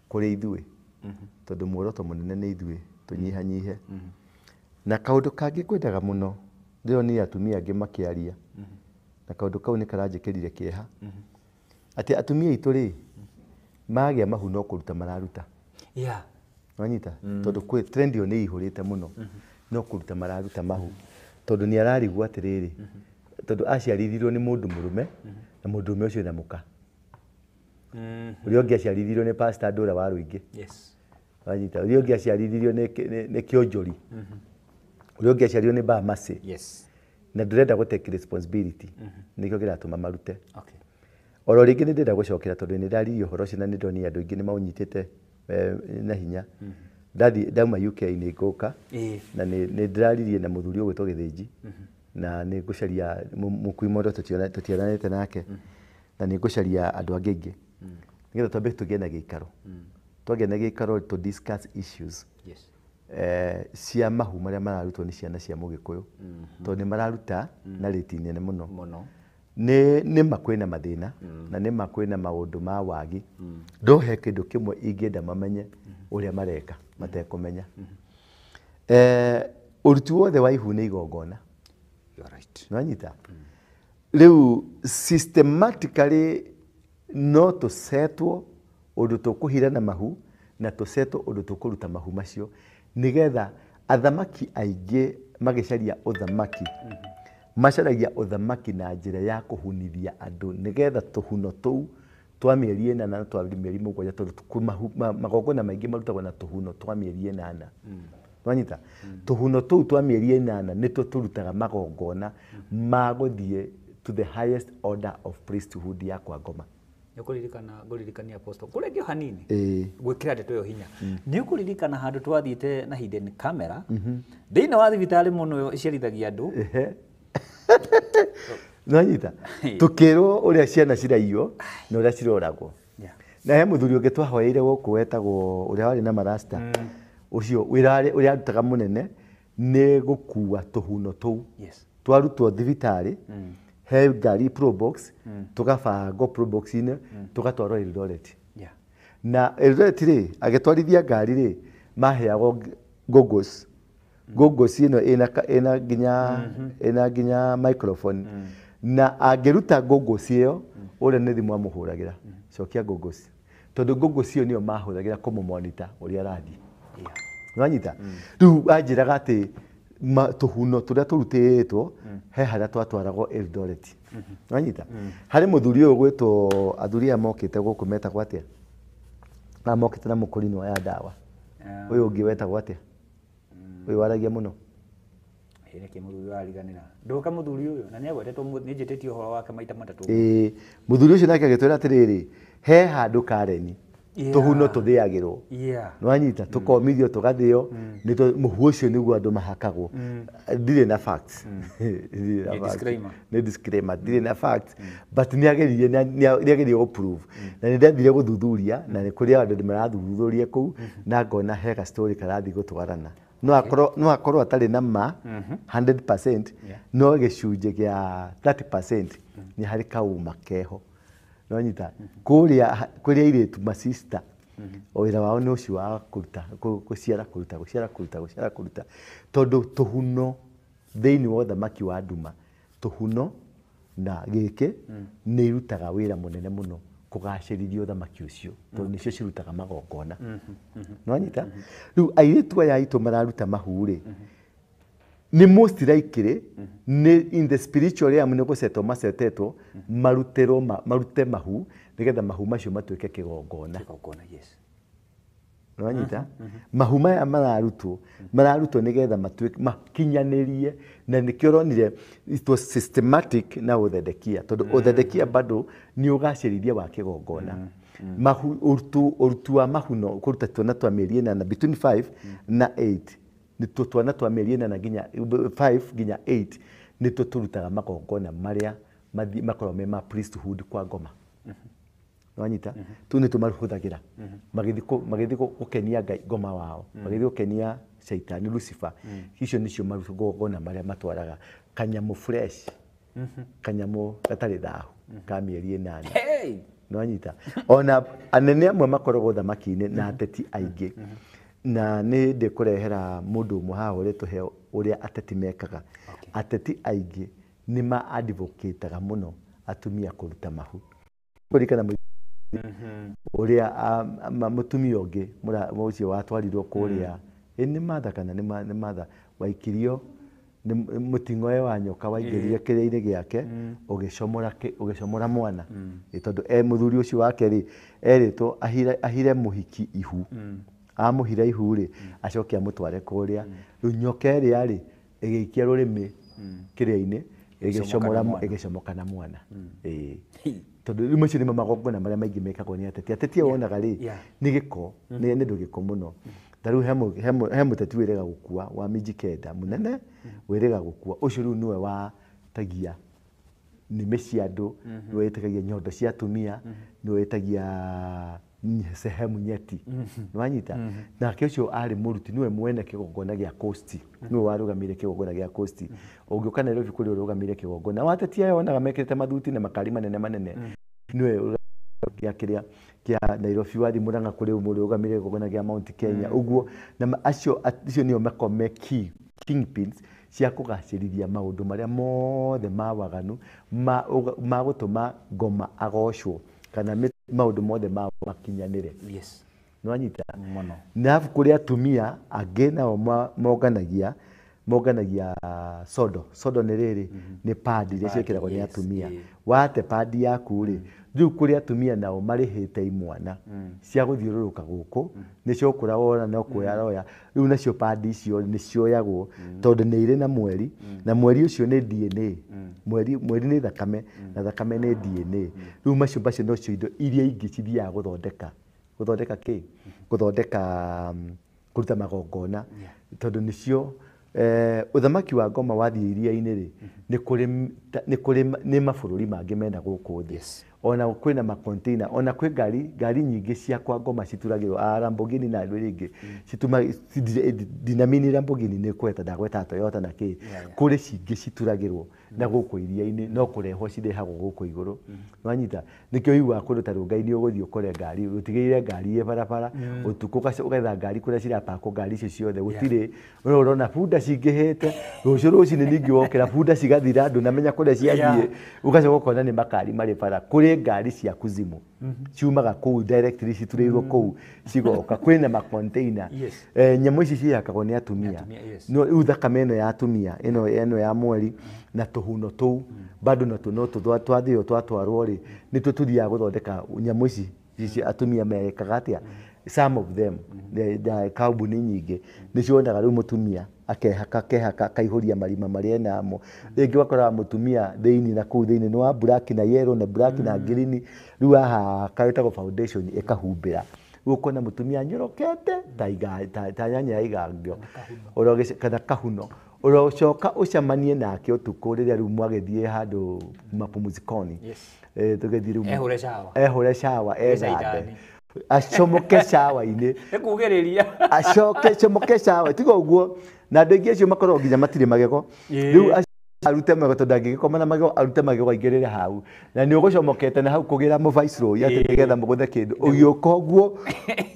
kũrĩ ithuĩ tondũ muoroto mũnene nĩ ithuĩ tũnyihanyihe. Na kaũndũ kangĩ ngwendaga mũno ndĩronire atumia angĩ makĩaria, na kaũndũ kau nĩ karanjĩkĩrire kĩeha, atĩ atumia aitũ rĩ magĩa mahu no kũruta mararuta. Yeah. Wanyita? Tondũ kwĩ trend ĩyo nĩ ĩihũrĩte mũno, no kũruta mararuta mahu tondũ nĩ ararigwo atĩrĩrĩ, tondũ aciarithirio nĩ mũndũ mũrũme na mũndũ ũmwe ũcio ena mũka. Ũrĩa ũngĩ aciarithirio nĩ pastor Ndũra wa Rũingĩ. Yes. Wanyita? Ũrĩa ũngĩ aciarithirio nĩ Kĩonjori. Ũrĩa ũngĩ aciarithirio nĩ Bamase. Yes. Na ndĩrenda gũ take responsibility. Nĩkĩo kĩratũma marute. Okay. Oro rĩngĩ nĩ ndĩrenda gũcokera tondũ nĩ ndaririe ũhoro ũcio na nĩ ndonire andũ aingĩ nĩ maũnyitĩte na hinya. Ndathi ndauma UK nĩ ngũka na nĩ ndĩraririe na mũthuri ũgwĩtwo Gĩthĩnji na nĩ ngũcaria mũkui mondo tũtionanĩte nake na nĩ ngũcaria andũ angĩ aingĩ nĩgetha twambe tũgĩe na gĩikaro. Twagĩa na gĩikaro to discuss issues. Yes. Cia mahu marĩa mararutwo nĩ ciana cia mũgĩkũyũ tondũ nĩ mararuta na rĩti nene mũno. Mũno. Nĩ ma kwĩna mathĩna na nĩ ma kwĩna maũndũ ma wagi. No he kĩndũ kĩmwe ingĩenda mamenye ũrĩa mareka matekũmenya. Ũruti wothe wa ihu nĩ igongona. You are right. Nĩwanyita? Rĩu systematically no tũcetwo ũndũ tũkũhirana mahu na tũcetwo ũndũ tũkũruta mahu macio nĩgetha athamaki aingĩ magĩcaria ũthamaki macaragia ũthamaki na njĩra ya kũhunithia andũ nĩgetha tũhuno tũu twa mĩeri 8 na twa mĩeri 7 tondũ magongona maingĩ marutagwo na tũhuno twa mĩeri 8. Nĩwanyita? Tũhuno tũu twa mĩeri 8 nĩtwo tũrutaga magongona ma gũthiĩ to the highest order of priesthood ya kwa ngoma. Nĩũkũririkana ngũririkania apostle kũrĩa hanini gwĩkĩra ndeto ĩyo hinya. Nĩũkũririkana handũ twathiĩte na hidden camera thĩinĩ wa thibitarĩ mũno ĩciarithagia andũ. Nĩwanyita? Tũkĩrwo ũrĩa ciana ciraiywo na ũrĩa ciroragwo. Na he mũthuri ũngĩ twahoeire gũkũ wetagwo ũrĩa warĩ na marasta ũcio wĩra ũrĩa arutaga mũnene nĩ gũkua tũhuno tũu. Twarutwo thibitarĩ he ngari Probox tũgabangwo Probox-inĩ tũgatwarwo Eldoret. Na Eldoret rĩ agĩtwarithia ngari rĩ maheagwo goggles. Goggles ĩno ĩna nginya microphone. Na angĩruta goggles ĩyo ũrĩa nĩ thimũ amũhũragĩra. Cokia goggles. Tondũ goggles ĩyo nĩyo mahũthagĩra kũmũmonitor ũrĩa arathiĩ. Nĩwanyita? Rĩu anjĩraga atĩ tũhuno tũrĩa tũrutĩtwo he harĩa twatwaragwo Eldoret. Nĩwanyita? Harĩ mũthuri ũyũ gwĩtwo athuri aya mokĩte gũkũ metagwo atĩa? Aya mokĩte na mũkũrinwo ya ndawa. Ũyũ ũngĩ wetagwo atĩa? Ũyũ waragia mũno. Reke mũthuri ũyũ ariganĩra. Ndũka mũthuri ũyũ na nĩagwetetwo nĩnjĩtĩtie ũhoro wake maita matatũ. Mũthuri ũcio nake agĩtwĩra atĩrĩrĩ, he handũ Karen tũhuno tũthĩagĩrwo. Nĩwanyita? Tũkomithio tũgathĩo nĩ mũhu ũcio nĩguo andũ mahakagwo. Ndirĩ na facts. Nĩ disclaimer. Ndirĩ na facts but nĩageririe gũ prove. Na nĩndathire gũthuthuria na nĩ kũrĩ andũ marathuthuria kũu na ngona he ga story karathiĩ gũtwarana. No akorwo atarĩ na ma 100% no gĩcunjĩ kĩa 30% nĩ harĩ kauma keho. Nĩwanyita? Kũrĩa kũrĩa airĩtu masista wĩra wao nĩ ũcio wa kũruta gũciara kũruta gũciara kũruta gũciara kũruta tondũ tũhuno thĩinĩ wa ũthamaki wa nduma tũhuno na gĩkĩ nĩ irutaga wĩra mũnene mũno kũgacĩrithia ũthamaki ũcio tondũ nĩcio cirutaga magongona. Nĩwanyita? Rĩu airĩtu aya aitũ mararuta mahu rĩ nĩ most likely nĩ in the spiritual realm nĩ gũcetwo macetetwo marutĩrwo marute mahu nĩgetha mahu macio matuĩke kĩgongona. Kĩgongona, yes. Nĩwanyita? Mahu maya mararutwo nĩgetha matuĩke makinyanĩrie na nĩkĩo ũronire it was systematic na ũthendekia tondũ ũthendekia bado nĩ ũgacĩrithia wa kĩgongona. Mahu ũrutu wa mahuno kũruta twana twa mĩeri 8 between 5 na 8 nĩtuo twana twa mĩeri 8 nginya 5 nginya 8 nĩtuo tũrutaga magongona marĩa makoragwo me ma priesthood kwa ngoma. Nĩwanyita? Tũu nĩtuo marũhũthagĩra magĩthiĩ gũkenia Ngai ngoma wao, magĩthiĩ gũkenia Shaitani Lucifer. Icio nĩcio magongona marĩa matwaraga kanyamũ fresh, kanyamũ gatarĩ thahu ka mĩeri 8. Nĩwanyita? Ona anene amwe makoragwo ũthamaki-inĩ na ateti aingĩ. Na nĩ ndĩkũrehera mũndũ ũmwe haha ũrĩtũhe ũrĩa ateti mekaga. Ateti aingĩ nĩ ma advocate-aga mũno atumia kũruta mahu. Kũririkana ũrĩa mũtumia ũngĩ ũcio watwarirwo kũrĩa nĩ Martha kana nĩ Martha waikirio nĩ mũting'oe wa nyoka waingĩrire kĩrĩa-inĩ gĩake ũgĩcomora mwana. Tondũ mũthuri ũcio wake rĩ erĩtwo ahire mũhiki ihu. Amũhira ihu rĩ acoke amũtware kũrĩa. Rĩu nyoka ĩrĩa rĩ ĩgĩikia rũrĩmĩ kĩrĩa-inĩ ĩgĩcomoka na mwana. Tondũ rĩu macio nĩmo magongona marĩa maingĩ mekagwo nĩ ateti. Ateti aya wonaga rĩ nĩ gĩko, nĩ andũ gĩko mũno. Ta rĩu he mũteti wĩrĩga gũkua wa minji kenda mũnene wĩrĩga gũkua ũcio rĩu nĩwe watagia nĩmĩ cia andũ, nĩwe wĩtagagia nyondo cia atumia, nĩwe wĩtagia sehemu nyeti. Nĩwanyita? Nake ũcio arĩ mũruti, nĩwe mwene kĩgongona gĩa Coast, nĩwe warũgamire kĩgongona gĩa Coast. Ũngĩũka Nairobi kũrĩ ũrũgamire kĩgongona, wateti aya wonaga mekĩrĩte mathuti na makari manene manene, nĩwe gĩa kĩrĩa kĩa Nairobi, wathi Murang'a kũrĩ mũrũgamire kĩgongona kĩa Mount Kenya ũguo. Na acio acio nĩo makoragwo me key kingpins cia kũgacĩrithia maũndũ marĩa mothe ma waganu ma gũtũma ngoma agocwo kana maũndũ mothe ma makinyanĩre. Yes. Nĩwanyita? Mũno. Na arabu kũrĩ atumia angĩ nao monganagia sodo. Sodo nĩ rĩrĩ, nĩ pad iria ciĩkĩragwo nĩ atumia. Wate pad yaku rĩ, rĩu kũrĩ atumia nao marĩhĩte imwana cia gũthiũrũrũka gũkũ, nĩcio ũkũra wona no kuoya roya. Rĩu nacio pad icio nĩ cioyagwo tondũ nĩ irĩ na mweri, na mweri ũcio nĩ DNA. Mweri mweri nĩ thakame, na thakame nĩ DNA. Rĩu macio nocio indo iria ingĩ cithiaga gũthondeka kĩ, gũthondeka kũruta magongona, tondũ nĩcio ũthamaki wa ngoma wathiĩ iria-inĩ rĩ, nĩ kũrĩ nĩ mabũrũri mangĩ mena gũkũ thĩ. Yes. Ona kwĩna macontainer, ona kwĩ ngari nyingĩ cia kwa ngoma cituragĩrwo a Lamborghini na andũ rĩngĩ cituma ndinamini Lamborghini nĩ kweta ndagweta Toyota na kĩ, kũrĩ cingĩ cituragĩrwo na gũkũ iria-inĩ, no kũrehwo cirehagwo gũkũ igũrũ. Nĩwanyita? Nĩkĩo ũiguaga kũndũ ta Rongai-inĩ ũgũthiĩ ũkore ngari ũtigĩrĩre ngari ĩ barabara ũtukũ, ũgetha ngari kũrĩa cirapakwo ngari icio ciothe gũtirĩ. No ũrona bunda cingĩhĩte rũciũ rũcinĩ ningĩ wokĩra bunda cigathira ndũnamenya kũrĩa ciathiĩ, ũgacoka ũkona nĩ makari marĩ bara. Kũrĩ ngari cia kuzimu ciumaga kũu directly citurĩirwo kũu cigoka, kwĩna macontainer. Yes. Nyamũ ici cihakagwo nĩ atumia. Yes. No rĩu thakame ĩno ya atumia ĩno ya mweri na tũhuno tũu bado natuo no twathĩo twatwarwo rĩ, nĩtuo tũthiaga gũthondeka nyamũ ici atumia mekaga atĩa. Some of them, kambuni nyingĩ nĩcionaga rĩu mũtumia akehaka kehaka akaihũria marima marĩa enamo. Rĩngĩ wakoraga mũtumia thĩinĩ na kũu thĩinĩ nĩ wa black na yellow na black na green, rĩu ahaka ĩtagwo foundation ĩkahumbĩra. Rĩu ũkona mũtumia anyorokete ta nyanya ya igangio kana kahuno. Ũrocoka ũcemanie nake ũtukũ rĩrĩa rĩu mwagĩthiĩ handũ mapumzikoni. Yes. Tũgĩthiĩ rĩu Ehũre shower. Ehũre shower, ethambe. Caitani. Acomoke shower-inĩ. Nĩ kugĩrĩria. Acoke comoke shower. Tiga ũguo, na andũ aingĩ acio makoragwo nginya matirĩ magego. Rĩu arute magego tondũ angĩgĩkoma na magego, arute magego aingĩrĩre hau. Na nĩ ũgũcomokete na hau kũgĩra mũviceroy atĩ nĩgetha mũgũthe kĩndũ. Ũgĩũka ũguo,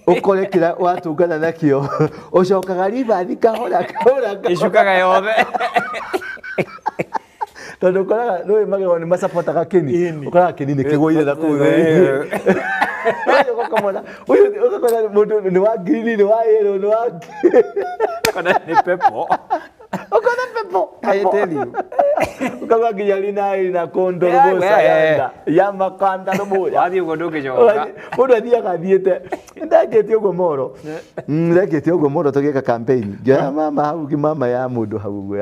ũkore kĩrĩa watũngana nakĩo, ũcokaga ribathi kahora kahora kahora. Ĩcukaga yothe. Tondũ ũkoraga nĩũĩ magego nĩ macabotaga kĩni. Ũkoraga kĩni nĩ kĩgũire na kũu thĩinĩ. Ũkamona, ũyũ ũgakora mũndũ nĩ wa green, nĩ wa yellow, nĩ wa Ũkona nĩ pepo. Ũkona pepo. I tell you. Ũkauga nginya rina ina kondo rũboca yanda. Ya makanda rũboca. Wathiĩ ũguo ndũngĩcoka. Mũndũ athiaga athiĩte. Ndekĩte ũguo moro. Ndekĩte ũguo moro tũgĩka campaign. Ngĩoya mama hau, mama ya mũndũ hau ũguo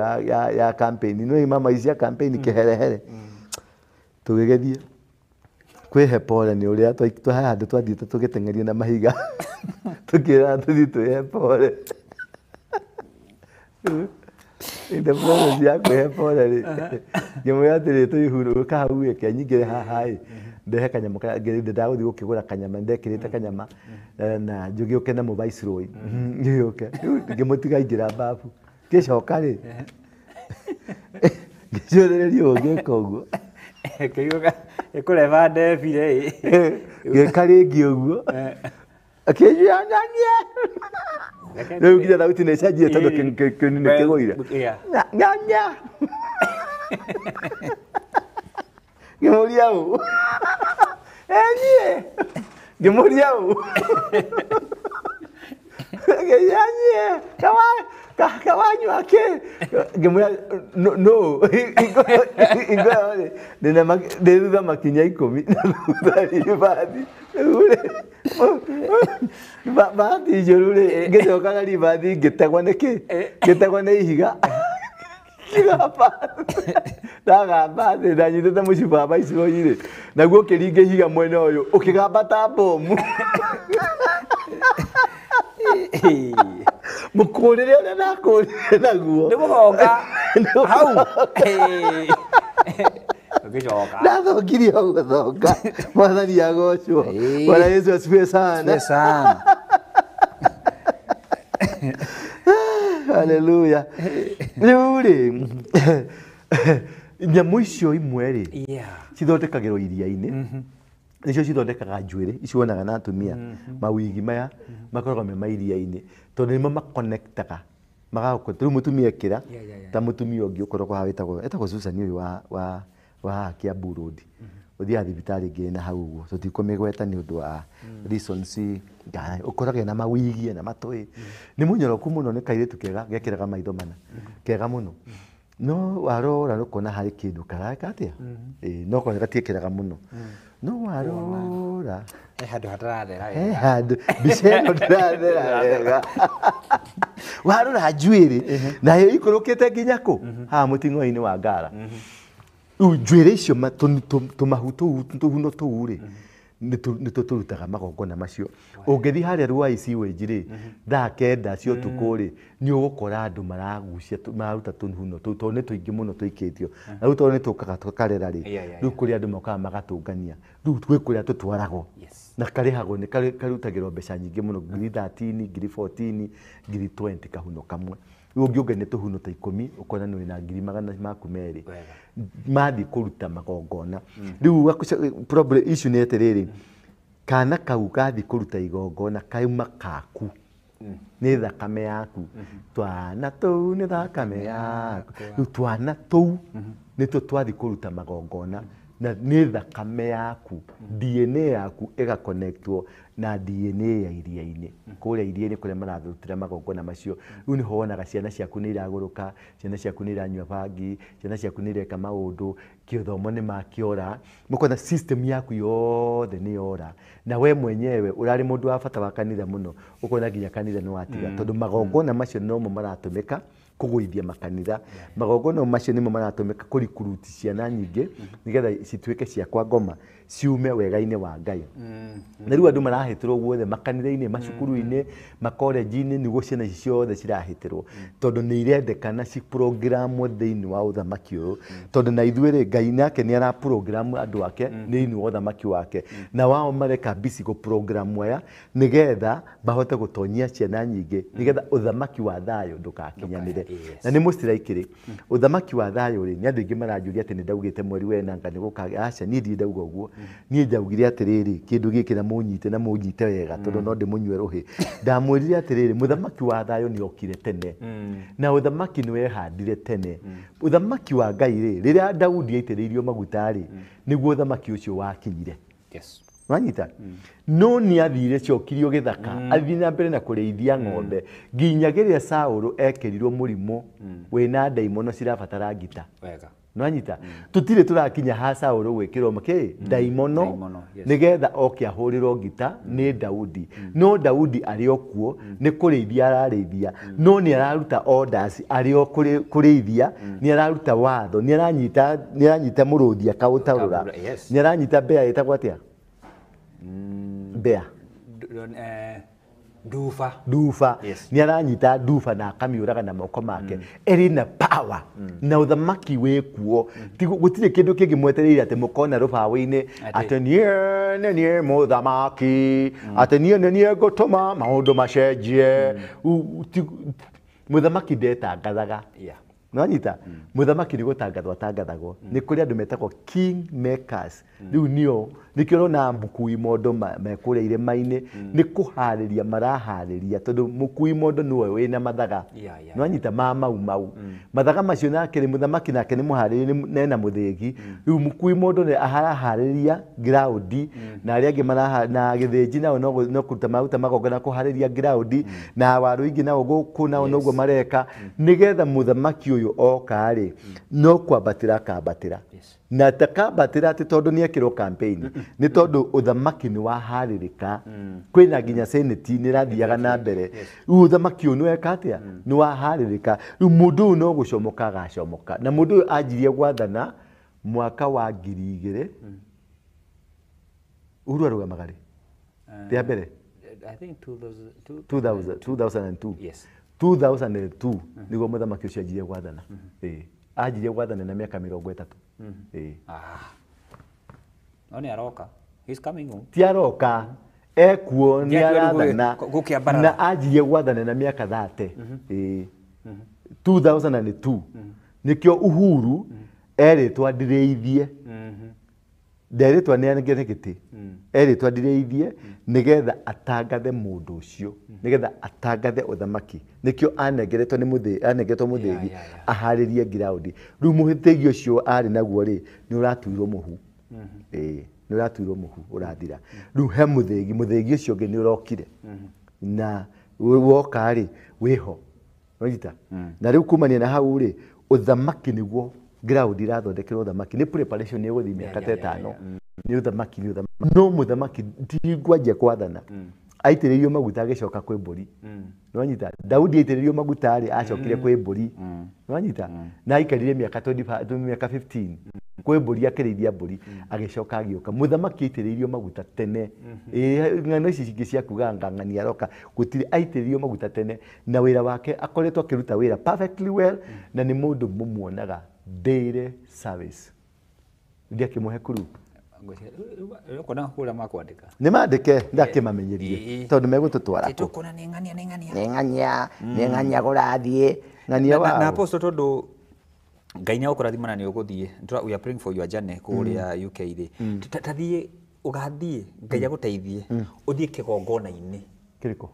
ya campaign. Nĩũĩ mama ici cia campaign kĩherehere. Tũgĩgĩthiĩ. Kwĩhe pole nĩ ũrĩa he handũ twathiĩte tũgĩteng'erio na mahiga. Tũkĩrana tũthiĩ twĩhe pole. In the process ya kwĩhe pole rĩ, ngĩmwĩra atĩrĩ tũihurũka hau ĩ, kĩanyingĩre haha ĩ, ndehe kanyamũ karĩa ndagũthiĩ gũkĩgũra kanyama, ndekĩrĩte kanyama, na ngĩũke na mũviceroy. Ngĩũke. Rĩu ngĩmũtiga aingĩra babu. Ngĩcoka rĩ, ngĩcũthĩrĩria ũguo ngĩka ũguo. Kĩigua ĩkũreba ndebire ĩ. Ngĩka rĩngĩ ũguo. Akĩnjĩra nyanie. Rĩu nginya thauti nĩ ĩcenjirie tondũ kĩni nĩ kĩgũire. Nyanya. Ngĩmũria ũ. Niĩ. Ngĩmũria ũ. Nyanie. Kawanyua kĩ? Ngĩmwĩra no. Ingo rĩ, ndĩ thutha makinya 10 na thutha ribathi. Rĩu rĩ, bahati njũru rĩ, ngĩcoka na ribathi ngĩtegwo nĩ kĩ? Ngĩtegwo nĩ ihiga. Ngĩgamba. Ndagamba thĩ, ndanyitĩte mũcibi wa viceroy rĩ, naguo ũkĩringa ihiga mwena ũyũ, ũkĩgamba ta bomu. Mũkũrĩre ũrĩa ndakũrĩre naguo. Nĩ gũthonga. Hau. Ũgĩcoka. Ndathongirie o gũthonga. Mwathani agocwo. Ĩĩ. Bwana Yesu asifiwe sana. Asifiwe sana. Haleluya. Rĩu rĩ, nyamũ icio imwe rĩ, Yeah. cithondekagĩrwo iria-inĩ, nĩcio cithondekaga njuĩrĩ icio wonaga na atumia, mawigi maya makoragwo me ma iria-inĩ, tondũ nĩmo makonektaga magagũkũ. Rĩu mũtumia ekĩra ta mũtumia ũngĩ ũkoragwo haha wĩtagwo etagwo Susan ũyũ wa haha Kiambu Road, ũthiaga thibitarĩ ĩngĩ na hau ũguo, tũtikũmĩgweta nĩ ũndũ wa reasons. Ũkoraga ena mawigi ena matũĩ, nĩ mũnyoroku mũno, nĩ kairĩtu kega gekĩraga maitho mana, kega mũno, no warora ũkona harĩ kĩndũ kareka atĩa. Ĩĩ, no kona gatiĩkĩraga mũno, no warora He handũ hatarathera he wega. Handũ mbica ĩno ndĩrathera wega. Warora njuĩrĩ nayo ikũrũkĩte nginya kũ haha mũting'oe-inĩ wa ngara. Rĩu njuĩrĩ icio tũmahu tũu, tũhuno tũu rĩ, nĩtũ tũrutaga magongona macio. Ũngĩthiĩ harĩa Ruai sewage rĩ, thaa 9 cia ũtukũ rĩ, nĩ ũgũkora andũ maragucia, mararuta tũhuno tũu, tondũ nĩ tũingĩ mũno tũikĩtio. Na rĩu tondũ nĩ tũkaga tũkarera rĩ, rĩu kũrĩ andũ mokaga magatũngania, rĩu gwĩ kũrĩa tũtwaragwo na karĩhagwo, nĩ karutagĩrwo mbeca nyingĩ mũno, ngiri 13, ngiri 14, ngiri 20 kahuno kamwe. Rĩu ũngĩũngania tũhuno ta 10, ũkona nĩ wĩna ngiri magana maku merĩ. Wega. Mathiĩ kũruta magongona. Rĩu problem issue nĩ atĩrĩrĩ, kana kau gathiĩ kũruta igongona kauma kaku, nĩ thakame yaku. Twana tũu nĩ thakame yaku. Rĩu twana tũu nĩtwo twathiĩ kũruta magongona na nĩ thakame yaku, DNA yaku ĩgakonektwo na DNA ya iria-inĩ, kũrĩa iria-inĩ kũrĩa mararutĩra magongona macio. Rĩu nĩho wonaga ciana ciaku nĩ iragũrũka, ciana ciaku nĩ iranyua bangi, ciana ciaku nĩ ireka maũndũ, kĩthomo nĩ makĩora, mũkona system yaku yothe nĩ yora, na we mwenyewe ũrarĩ mũndũ wa bata wa kanitha mũno, ũkona nginya kanitha nĩ watiga, tondũ magongona macio nomo maratũmĩka kũgũithia makanitha. Magongona macio nĩmo maratũmĩka kũrikuruti ciana nyingĩ nĩgetha cituĩke cia kwa ngoma, ciume wega-inĩ wa Ngai. Na rĩu andũ marahĩtĩrwo guothe, makanitha-inĩ, macukuru-inĩ, makorenji-inĩ, nĩguo ciana ici ciothe cirahĩtĩrwo, tondũ nĩ irendekana ciprogramwo thĩinĩ wa ũthamaki ũyũ. Tondũ na ithuĩ rĩ, Ngai nake nĩ araprogramu andũ ake thĩinĩ wa ũthamaki wake, na wao mareka busy gũprogramu aya nĩgetha mahote gũtonyia ciana nyingĩ, nĩgetha ũthamaki wa thayũ ndũgakinyanĩre. Na nĩ mũciraikĩrĩ ũthamaki wa thayũ rĩ, nĩ andũ aingĩ maranjũria atĩ nĩ ndaugĩte mweri wa ĩna nĩ gũkagĩa. Aca, niĩ ndirĩ ndauga ũguo. Niĩ njaugire atĩrĩrĩ, kĩndũ gĩkĩ na mũnyite, na mũnyite wega, tondũ no ndĩmũnyue rũhĩ. Ndamwĩrire atĩrĩrĩ, mũthamaki wa thayũ nĩ okire tene na ũthamaki nĩ wehandire tene. Ũthamaki wa Ngai rĩ, rĩrĩa Daudi aitĩrĩirio maguta rĩ, nĩguo ũthamaki ũcio wakinyire. Wanyita no nĩ athire cokirio gĩthaka, athiĩ na mbere na kũrĩithia ng'ombe nginya rĩrĩa Saũlũ ekĩrirwo mũrimũ wĩna ndaimono cirabatara ngita. Wega. Nwanyita tũtirĩ tũrakinya ha Saũlũ gwĩkĩrwo makĩ ndaimono, Ndaimono, yes. nĩgetha oke ahũrĩrwo ngita nĩ Daudi. No Daudi arĩ o kuo nĩ kũrĩithia ararĩithia, no nĩ araruta orders arĩ o kũrĩithia, nĩ araruta watho, nĩ aranyita mũrũthi akaũtarũra. Akaũtarũra, yes. Nĩ aranyita mbea ĩtagwo atĩa, mbea? Nduba. Nduba. Yes. Nĩ aranyita nduba na akamĩũraga na moko make, ĩrĩ na power na ũthamaki wĩ kuo. Gũtirĩ kĩndũ kĩngĩ mwetereire atĩ mũkona rũbaũ-inĩ atĩ niĩ nĩ niĩ mũthamaki, atĩ niĩ nĩ niĩ ngũtũma maũndũ macenjie. Mũthamaki ndetangathaga. Nwanyita mũthamaki nĩ gũtangathwo atangathagwo, nĩ kũrĩ andũ metagwo king makers. Rĩu nĩo nĩkĩo ũrona mũkui mondo me kũrĩa irĩma-inĩ nĩ kũharĩria maraharĩria, tondũ mũkui mondo nĩwe wĩna mathaga. Nwanyita ma mau mau mathaga macio, nake nĩ mũthamaki, nake nĩ mũharĩrie, nena mũthĩgi. Rĩu mũkui mondo nĩ araharĩria ground, na arĩa angĩ maraha na gĩthĩnji nao no kũruta maruta magongona kũharĩria ground, na waru ingĩ nao gũkũ nao noguo mareka, nĩgetha mũthamaki ũyũ oka rĩ, no kwambatĩra akambatĩra. Na takambatĩra atĩ tondũ nĩ ekĩrwo campaign, nĩ tondũ ũthamaki nĩ waharĩrĩka. Kwĩna nginya senate nĩ ĩrathiaga na mbere. Rĩu ũthamaki ũyũ nĩ weka atĩa, nĩ waharĩrĩka. Rĩu mũndũ ũyũ no gũcomoka agacomoka, na mũndũ ũyũ anjirie gwathana mwaka wa 2000. Uhuru arũgamaga rĩ rĩa mbere? I think 2000, 2000, 2002. Yes. 2002 nĩguo mũthamaki ũcio anjirie gwathana. Ĩĩ. Anjirie gwathana na mĩaka 30. Ĩĩ. No nĩ aroka. He's coming home. Ti aroka, ekuo nĩ arathana. Na anjirie gwathana na mĩaka 30. Ĩĩ. 2002. Nĩkĩo Uhuru erĩtwo andirĩithie. Nderĩtwo nĩ gĩtĩ. Erĩtwo andirĩithie nĩgetha atangathe mũndũ ũcio, nĩgetha atangathe ũthamaki. Nĩkĩo anengeretwo nĩ mũthĩ, anengeretwo mũthĩgi aharĩrie ground. Rĩu mũthĩgi ũcio arĩ naguo rĩ, nĩ ũratuirwo mũhu. Ĩĩ, nĩ ũratuirwo mũhu ũrathira. Rĩu he mũthĩgi, mũthĩgi ũcio ũngĩ nĩ ũrokire. Na woka rĩ, wĩho. Wanyita? Na rĩu kumania na hau rĩ, ũthamaki nĩguo ground irathondekerwo ũthamaki. Nĩ preparation nĩ ĩgũthiĩ mĩaka ta ĩtano. Nĩ ũthamaki, nĩ ũthamaki. No mũthamaki ti ngwanjia kwathana. Aitĩrĩirio maguta agĩcoka kwĩ mbũri. Nĩwanyita? Daudi aitĩrĩirio maguta rĩ, acokire kwĩ mbũri. Nĩwanyita? Na aikarire mĩaka 25, mĩaka 15. Kwĩ mbũri akĩrĩithia mbũri, agĩcoka agĩũka. Mũthamaki aitĩrĩirio maguta tene. Ĩĩ, ng'ano ici cingĩ cia kuga ng'ang'ani aroka, gũtirĩ, aitĩrĩirio maguta tene. Na wĩra wake akoretwo akĩruta wĩra perfectly well, na nĩ mũndũ mũmuonaga daily service. Ndiakĩmũhe kuru. Ũkona kũrĩa makwandĩka. Nĩ mandĩke, ndakĩmamenyerie. Tondũ megũtũtwara kũ. Tũkona nĩ ng'ania, nĩ ng'ania. Nĩ ng'ania, nĩ ng'ania kũrathiĩ. Ng'ania Na wao. Apostle, tondũ Ngai nĩ agũkũrathima na nĩ ũgũthiĩ. We are praying for your journey kũrĩa UK rĩ. Tathiĩ, ũgathiĩ, Ngai agũteithie. Ũthiĩ kĩgongona-inĩ. Kĩrĩkũ?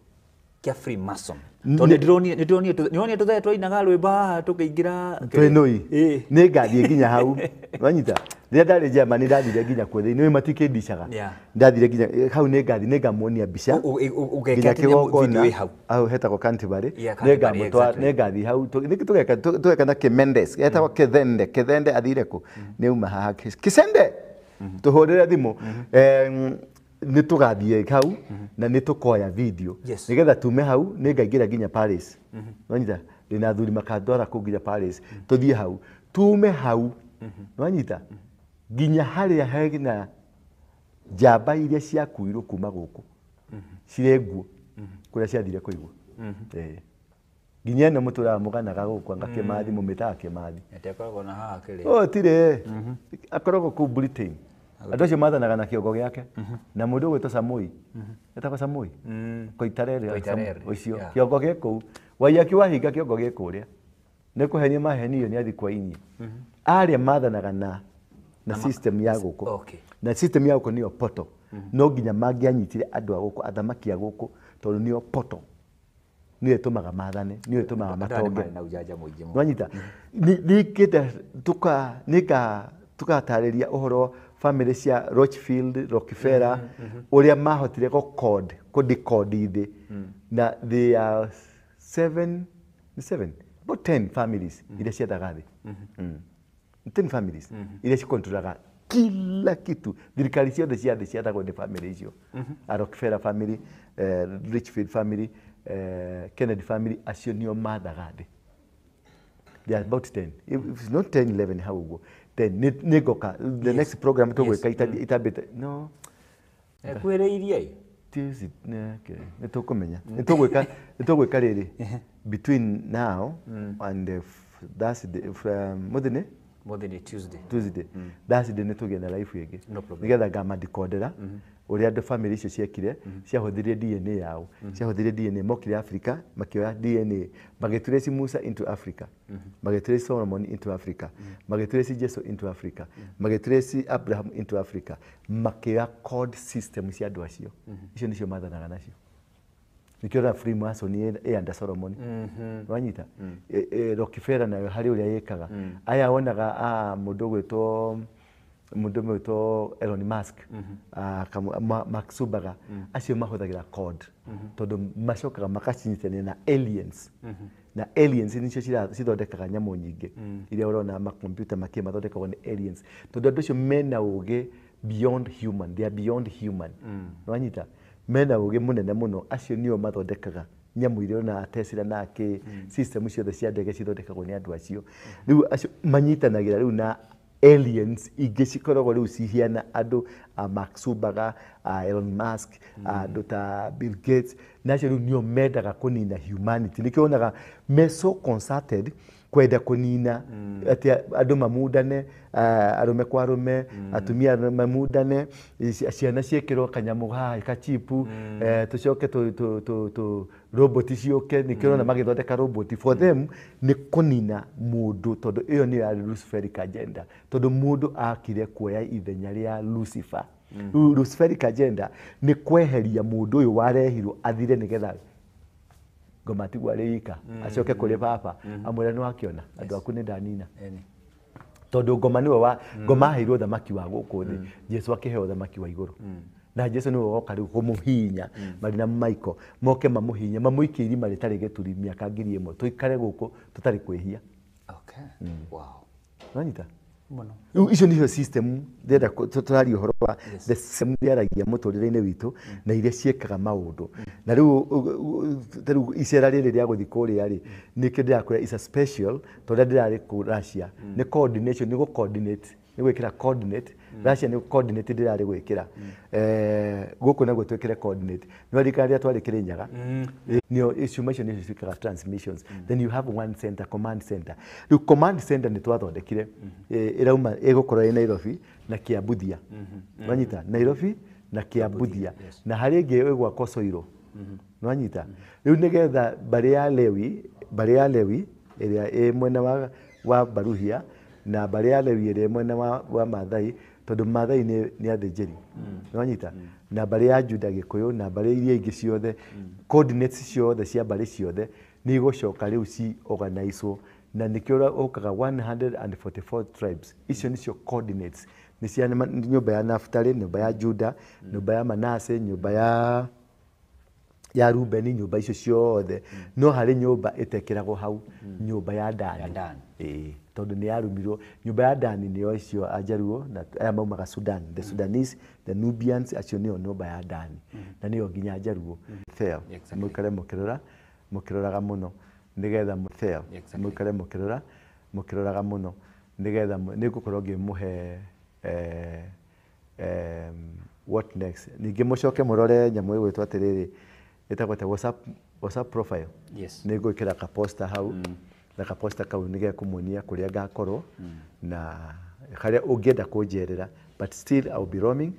Kĩa Freemason. Tondũ nĩndĩronire tũthe twainaga rwĩmbo haha tũkĩingĩra Twĩnũi. Nĩ ngathiĩ nginya hau. Wanyita? Rĩrĩa ndarĩ Germany ndathire nginya kuo thĩinĩ, nĩ matikĩndicaga. Ndathire nginya hau, nĩ ngathiĩ, nĩ ngamuonia mbica. Ũgeka atĩ video ĩ hau. Hau hetagwo Canterbury. Yeah, Nĩ Canterbury, ngamũtwara, exactly. nĩ ngathiĩ hau. Nĩkĩ tũgeka na Kĩmendes. Etagwo Kĩthende. Kĩthende athire kũ? Nĩ auma haha. Kĩcende! Tũhũrĩre thimũ. Nĩ tũgathiĩ hau na nĩ tũkoya video. Nĩgetha tume hau, nĩ ngaingĩra nginya Paris. Wanyita? Ndĩna athuri makandwara kũu nginya Paris. Tũthiĩ hau. Tume hau. Wanyita? Nginya harĩa hena njamba iria ciakuirwo kuma gũkũ. Cirĩ nguo. Kũrĩa ciathire kũigwo. Nginya ĩno mũtũraga mũganaga gũkũ, anga Kĩmathi, mũmĩtaga Kĩmathi. Nĩtekoragwo na haha kĩrĩ. Oh, tirĩ. Akoragwo kũu Britain. Andũ acio mathanaga na kĩongo gĩake. Na mũndũ ũgwĩtwo Samoi. Etagwo Samoi? Koitarere. Koitarere, Ũcio. Kĩongo gĩ kũu. Waiyaki wahinga kĩongo gĩ kũrĩa. Nĩ kũhenia mahenio nĩ athi kwa inyia. Arĩa mathanaga na system ya gũkũ. Na system ya gũkũ nĩyo poto. No nginya mangĩanyitire andũ a gũkũ, athamaki a gũkũ, tondũ nĩyo poto. Nĩyo ĩtũmaga mathane, nĩyo ĩtũmaga matonge. Na ujanja mũingĩ mũno. Nwanyita? Nĩkĩte tukatarĩria ũhoro family cia Rothschild, Rockefeller, ũrĩa mahotire kũ-decode thĩ. Na they are seven, seven, about 10 families iria ciathaga thĩ. 10 families iria cikontrolaga kila kitu. Thirikari ciothe cia thĩ ciathagwo nĩ family icio. A Rockefeller family, Richfield family, Kennedy family, acio nĩo mathaga thĩ. They are about 10. If it's not 10, 11, how will go? 10. Nĩ ngoka. The next program tũgwĩka itambĩte. No. Ekuĩrĩirie? Tuesday, okay. Nĩ tũkũmenya. Nĩ tũgwĩka rĩrĩ. Between now and Thursday, mũthĩ nĩ? Mũthĩ nĩ Tuesday. Tuesday. Thursday nĩ tũgĩe na life ĩngĩ. No problem. Nĩgetha ngamadecodera ũrĩa andũ family icio ciekire, ciahũthĩrire DNA yao. Ciahũthĩrire DNA, mokire Africa, makĩoya DNA, magĩtrace Musa into Africa, magĩtrace Solomon into Africa, magĩtrace Jesu into Africa, magĩtrace Abraham into Africa, makĩoya code system cia andũ acio. Icio nĩcio mathanaga nacio. Nĩkĩo ũrona Freemason ĩ under Solomon. Wanyita? Rockefeller nayo harĩ ũrĩa ĩkaga. Aya wonaga, mũndũ ũgwĩtwo Elon Musk, Mark Zuckerberg, acio mahũthagĩra code. Tondũ macokaga makacinyitania na aliens. Na aliens nĩcio cithondekaga nyamũ nyingĩ. Iria ũrona makompiuta makĩ mathondekagwo nĩ aliens. Tondũ andũ acio mena ũgĩ beyond human, they are beyond human. Wanyita? Mena ũgĩ mũnene mũno, acio nĩo mathondekaga nyamũ iria ũrona Tesla na kĩ, system ciothe cia ndege cithondekagwo nĩ andũ acio. Rĩu acio manyitanagĩra rĩu na aliens ingĩ cikoragwo rĩu cihiana andũ a Mark Zuckerberg, a Elon Musk, andũ ta Bill Gates, na acio rĩu nĩo mendaga kũnina humanity. Nĩkĩo wonaga me so concerted Kwenda kũnina atĩ andũ mamundane, arũme kwa arũme, atumia mamundane, ciana ciĩkĩrwo kanyamũ haha kachipu, tũcoke tũ robot ciũke. Nĩkĩo ũrona magĩthondeka robot. For them nĩ kũnina mũndũ, tondũ ĩyo nĩyo yarĩ Luciferic agenda, tondũ mũndũ akire kuoya ithenya rĩa Lucifer. Rĩu Luciferic agenda nĩ kweheria mũndũ ũyũ warehirwo athire, nĩgetha ngoma atigwo arĩ ika, acoke kũrĩ baba amwĩre, nĩ wakĩona andũ aku nĩ ndanina. Tondũ ngoma nĩwe wa ngoma aheirwo thamaki wa gũkũ thĩ, Jesu akĩheo thamaki wa igũrũ, na Jesu nĩwe woka rĩu kũmũhihinya marĩ na Michael, moke mamũhihinye, mamũikie irima rĩtarĩ gĩturi mĩaka 1000, tũikare gũkũ tũtarĩ kwĩhia. Nanyita? Mũno. Rĩu icio nĩcio system ndĩrenda tũraria ũhoro wa the system iria mũtũrĩre-inĩ witũ na iria ciĩkaga maũndũ. Na rĩu ta rĩu icera rĩrĩ rĩa gũthiĩ kũrĩa rĩ, nĩkĩo ndĩrakwĩra is a special, tondũ ndĩrarĩ kũ Russia nĩ coordination, nĩ gũ coordinate, nĩ gwĩkĩra coordinate. Russia nĩ coordinate ndĩrarĩ gwĩkĩra. Gũkũ naguo twĩkĩre coordinate. Nĩ waririkana rĩrĩa twarĩ Kĩrĩnyaga, nĩo ciuma icio nĩcio ciĩkaga transmissions. Then you have one center, command center. Rĩu command center nĩ twathondekire, ĩrauma ĩgũkorwo ĩ Nairobi na Kiambuthia. Wanyita? Nairobi na Kiambuthia, na harĩ ĩngĩ ĩgwakwo Soiro. Nwanyita? Rĩu nĩgetha mbarĩ ya Lewi ĩrĩa ĩ mwena wa Baruhia na mbarĩ ya Lewi ĩrĩa ĩ mwena wa Maathai, tondũ Maathai nĩ athĩnjĩri. Nwanyita? Na mbarĩ ya Juda, Gĩkũyũ, na mbarĩ iria ingĩ ciothe, coordinates ciothe cia mbarĩ ciothe nĩ igũcoka rĩu ci organizwo, na nĩkĩo ũkaga 144 tribes. Icio nĩcio coordinates, nĩ cia nyũmba ya Naftali, nyũmba ya Juda, nyũmba ya Manase, nyũmba ya Rubeni, nyũmba icio ciothe. No harĩ nyũmba ĩtekĩragwo hau, nyũmba ya Dani. Ya Dani. Ĩĩ, tondũ nĩ yarumirwo. Nyũmba ya Dani nĩo acio Ajaruo na aya maumaga Sudan, the Sudanese, the Nubians, acio nĩo nyũmba ya Dani, na nĩyo nginya Njaruo. Fair. Mũikare mũkĩrora, mũkĩroraga mũno nĩgetha fair. Mũikare mũkĩrora, mũkĩroraga mũno nĩgetha nĩ ngũkorwo ngĩmũhe what next. Ningĩ mũcoke mũrore nyamũ ĩgwĩtwo atĩrĩrĩ, ĩtagwo atĩa, WhatsApp profile. Nĩ ngwĩkĩra kaposta hau, na kaposta kau nĩ gekũmuonia kũrĩa ngakorwo na harĩa ũngĩenda kũnjerera, but still I will be roaming.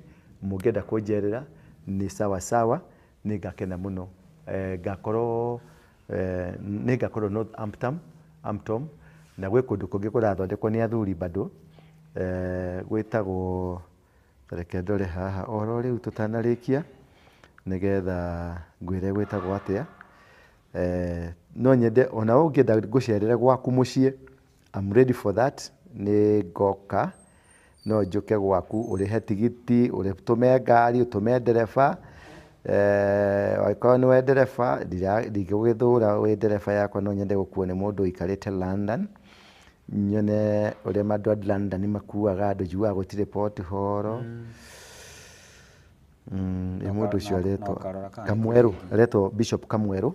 Mũngĩenda kũnjerera nĩ sawa sawa, nĩ ngakena mũno. Ngakorwo nĩ ngakorwo Northampton Hampton, na gwĩ kũndũ kũngĩ kũrathondekwo nĩ athuri bado, gwĩtagwo, reke ndore haha oro rĩu tũtanarĩkia, nĩgetha ngwĩre gwĩtagwo atĩa. No nyende ona ũngĩenda ngũcerere gwaku mũciĩ, I'm ready for that. Nĩ ngoka, no njũke gwaku, ũrĩhe tigiti, ũtũme ngari, ũtũme ndereba. Angĩkorwo nĩwe ndereba, ndingĩgũgĩthũra wĩ ndereba yakwa. No nyende gũkuo nĩ mũndũ ũikarĩte London, nyone ũrĩa andũ a London makuaga andũ. Njiguaga gũtirĩ pothole. Ĩ mũndũ ũcio Na aretwo ũkarora kana nĩ Kamwerũ, aretwo Bishop Kamwerũ.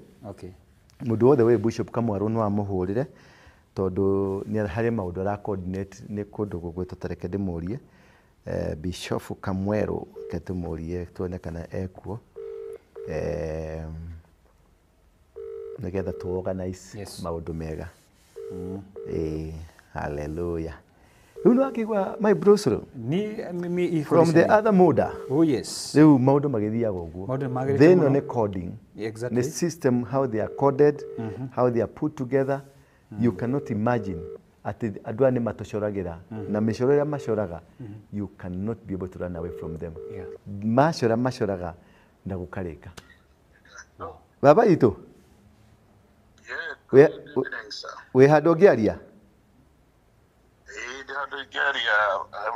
Mũndũ wothe wĩ Bishop Kamwerũ no amũhũrĩre, tondũ nĩ harĩ maũndũ ara coordinate. Nĩ kũndũ gũgwĩtwo, ta reke ndĩmũrie, Bishop Kamwerũ, reke tũmũrie tuone kana ekuo, nĩgetha tũ organize maũndũ mega. Ĩĩ, hallelujah. Rĩu nĩ wakĩigua my Bruce rĩu Ni mimi from the other mother. Oh yes. Rĩu maũndũ magĩthiaga ũguo. Maũndũ nĩmagĩrĩte Thĩ ĩno mũno. nĩ coding. Nĩ system, how they are coded, how they are put together. You cannot imagine atĩ andũ aya nĩ matũcoragĩra na mĩcoro ĩrĩa macoraga, you cannot be able to run away from them. Macora macoraga na gũkarĩka. Baba itũ, Yeah, good evening, sir. wĩ handũ ũngĩaria? Ĩĩ, ndĩ handũ ingĩaria,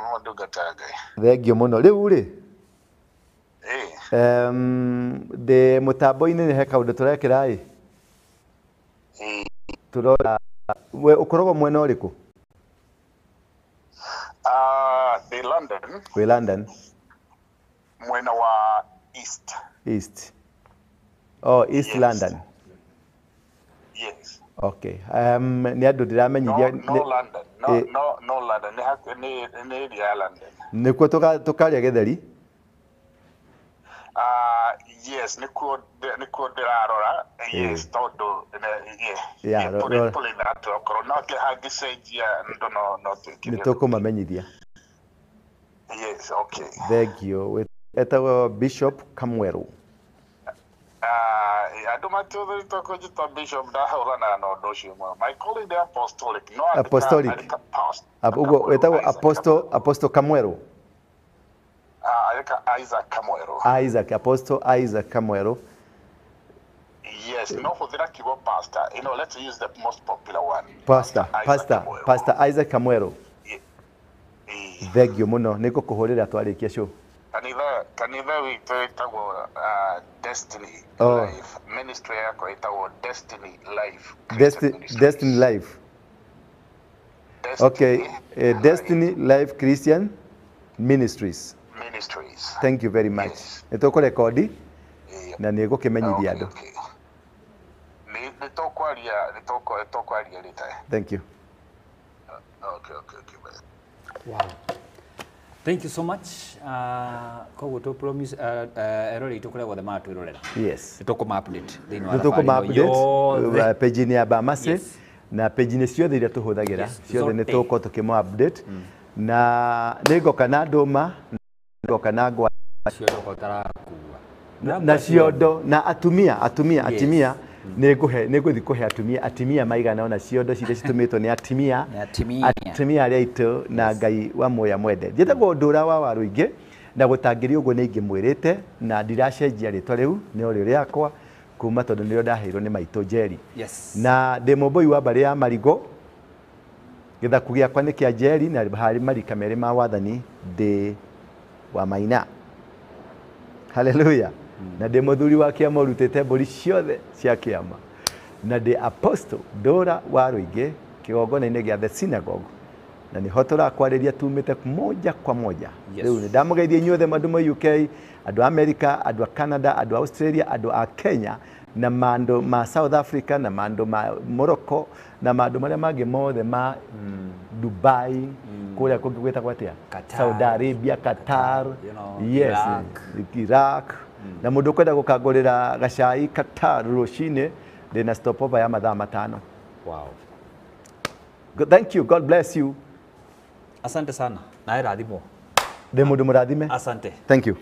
mũndũ ngata Ngai. Thengio mũno. Rĩu rĩ, Ĩĩ. Ndĩ mũtambo-inĩ, nĩ he kaũndũ tũrekĩra ĩ, tũrora we ũkoragwo mwena ũrĩkũ? Ah, ndĩ London, Wĩ London? Mwena wa East. East, oh, East. Yes. London. Yes. Okay, nĩ andũ ndĩramenyithia. No, no London. No, no, no London. Nĩ hakuhĩ nĩ area ya London. Nĩkuo tũkarĩa gĩtheri. Ah, Yes, nĩkuo ndĩrarora. Yes, tondũ tũrĩ na okorwo no hangĩcenjia ndo no twĩkire. Nĩ tũkũmamenyithia. Yes, okay. Thank you. Etagwo Bishop Kamweru. Andũ matiũthĩrĩtwo kũnjĩta Bishop, ndahũrana na ũndũ ũcio mũno. My calling the apostolic. No, apostolic. Ũguo wĩtagwo Apostle Kamweru. Isaac Kamweru. Isaac, Apostle Isaac Kamweru. Yes, no hũthĩra kiugo pastor. You know, let's use the most popular one. Pastor, Pastor, Pastor Isaac Kamweru. Thank you mũno. Nĩ ngũkũhũrĩra twarĩkia show. Kanitha witũ ĩtagwo Destiny Life. Ministry yakwa ĩtagwo Destiny Life. Destiny Life. Okay, Destiny Life Christian Ministries. Ministries. Thank you very much. Nĩ tũkũrekondi na nĩ ngũkĩmenyithia andũ. Nĩ tũkwaria rĩta. Thank you. Okay. Wow. Thank you so much. Koguo tũ promise erori itũ kũrĩa guothe maratwĩrorera. Yes. Nĩ tũkũma update thĩinĩ wa thabarĩ yothe. Page-inĩ ya Bamase na page-inĩ ciothe iria tũhũthagĩra ciothe nĩ tũgũkorwo tũkĩma update. Na nĩ ngoka na ndũma, ngoka na ngwa na ciondo na atumia nĩ ngũthiĩ kũhe atumia maigana ona ciondo ciria citũmĩtwo nĩ atumia arĩa aitũ na Ngai wa muoya mwende. Njĩtagwo Ndũra wa Waruingĩ na gũtangĩria ũguo nĩ ingĩmwĩrĩte na ndiracenjia rĩtwa rĩu nĩ rĩo rĩakwa kuma tondũ nĩrĩo ndaheirwo nĩ maitũ Njeri. Na ndĩ mũmbũi wa mbarĩ ya Marigo. Gĩthaku gĩakwa nĩ kĩa Njeri na harĩ marika merĩ ma wathani ndĩ wa Maina. Hallelujah. Na ndĩ mũthuri wa kĩama ũrutĩte mbũri ciothe cia kĩama. Na ndĩ Apostle Ndũra wa Rũingĩ kĩgongona-inĩ gĩa The Synagogue. Na nĩho tũrakwarĩria tumĩte moja kwa moja. Rĩu nĩ ndamũgeithia inyuothe andũ ma UK, andũ a America, andũ a Canada, andũ a Australia, andũ a Kenya, na mandũ ma South Africa, na mandũ ma Morocco, na mandũ marĩa mangĩ mothe ma Dubai, kũrĩa kũngĩ gwĩtagwo atĩa? Saudi Arabia, Qatar, yes, Iraq. Na mũndũ ũkwenda gũkangũrĩra gacai Qatar rũcinĩ, ndĩna stopover ya mathaa 5. Wow. Thank you. God bless you. Asante sana. Nawe rathimwo. Ndĩ mũndũ mũrathime. Asante. Thank you.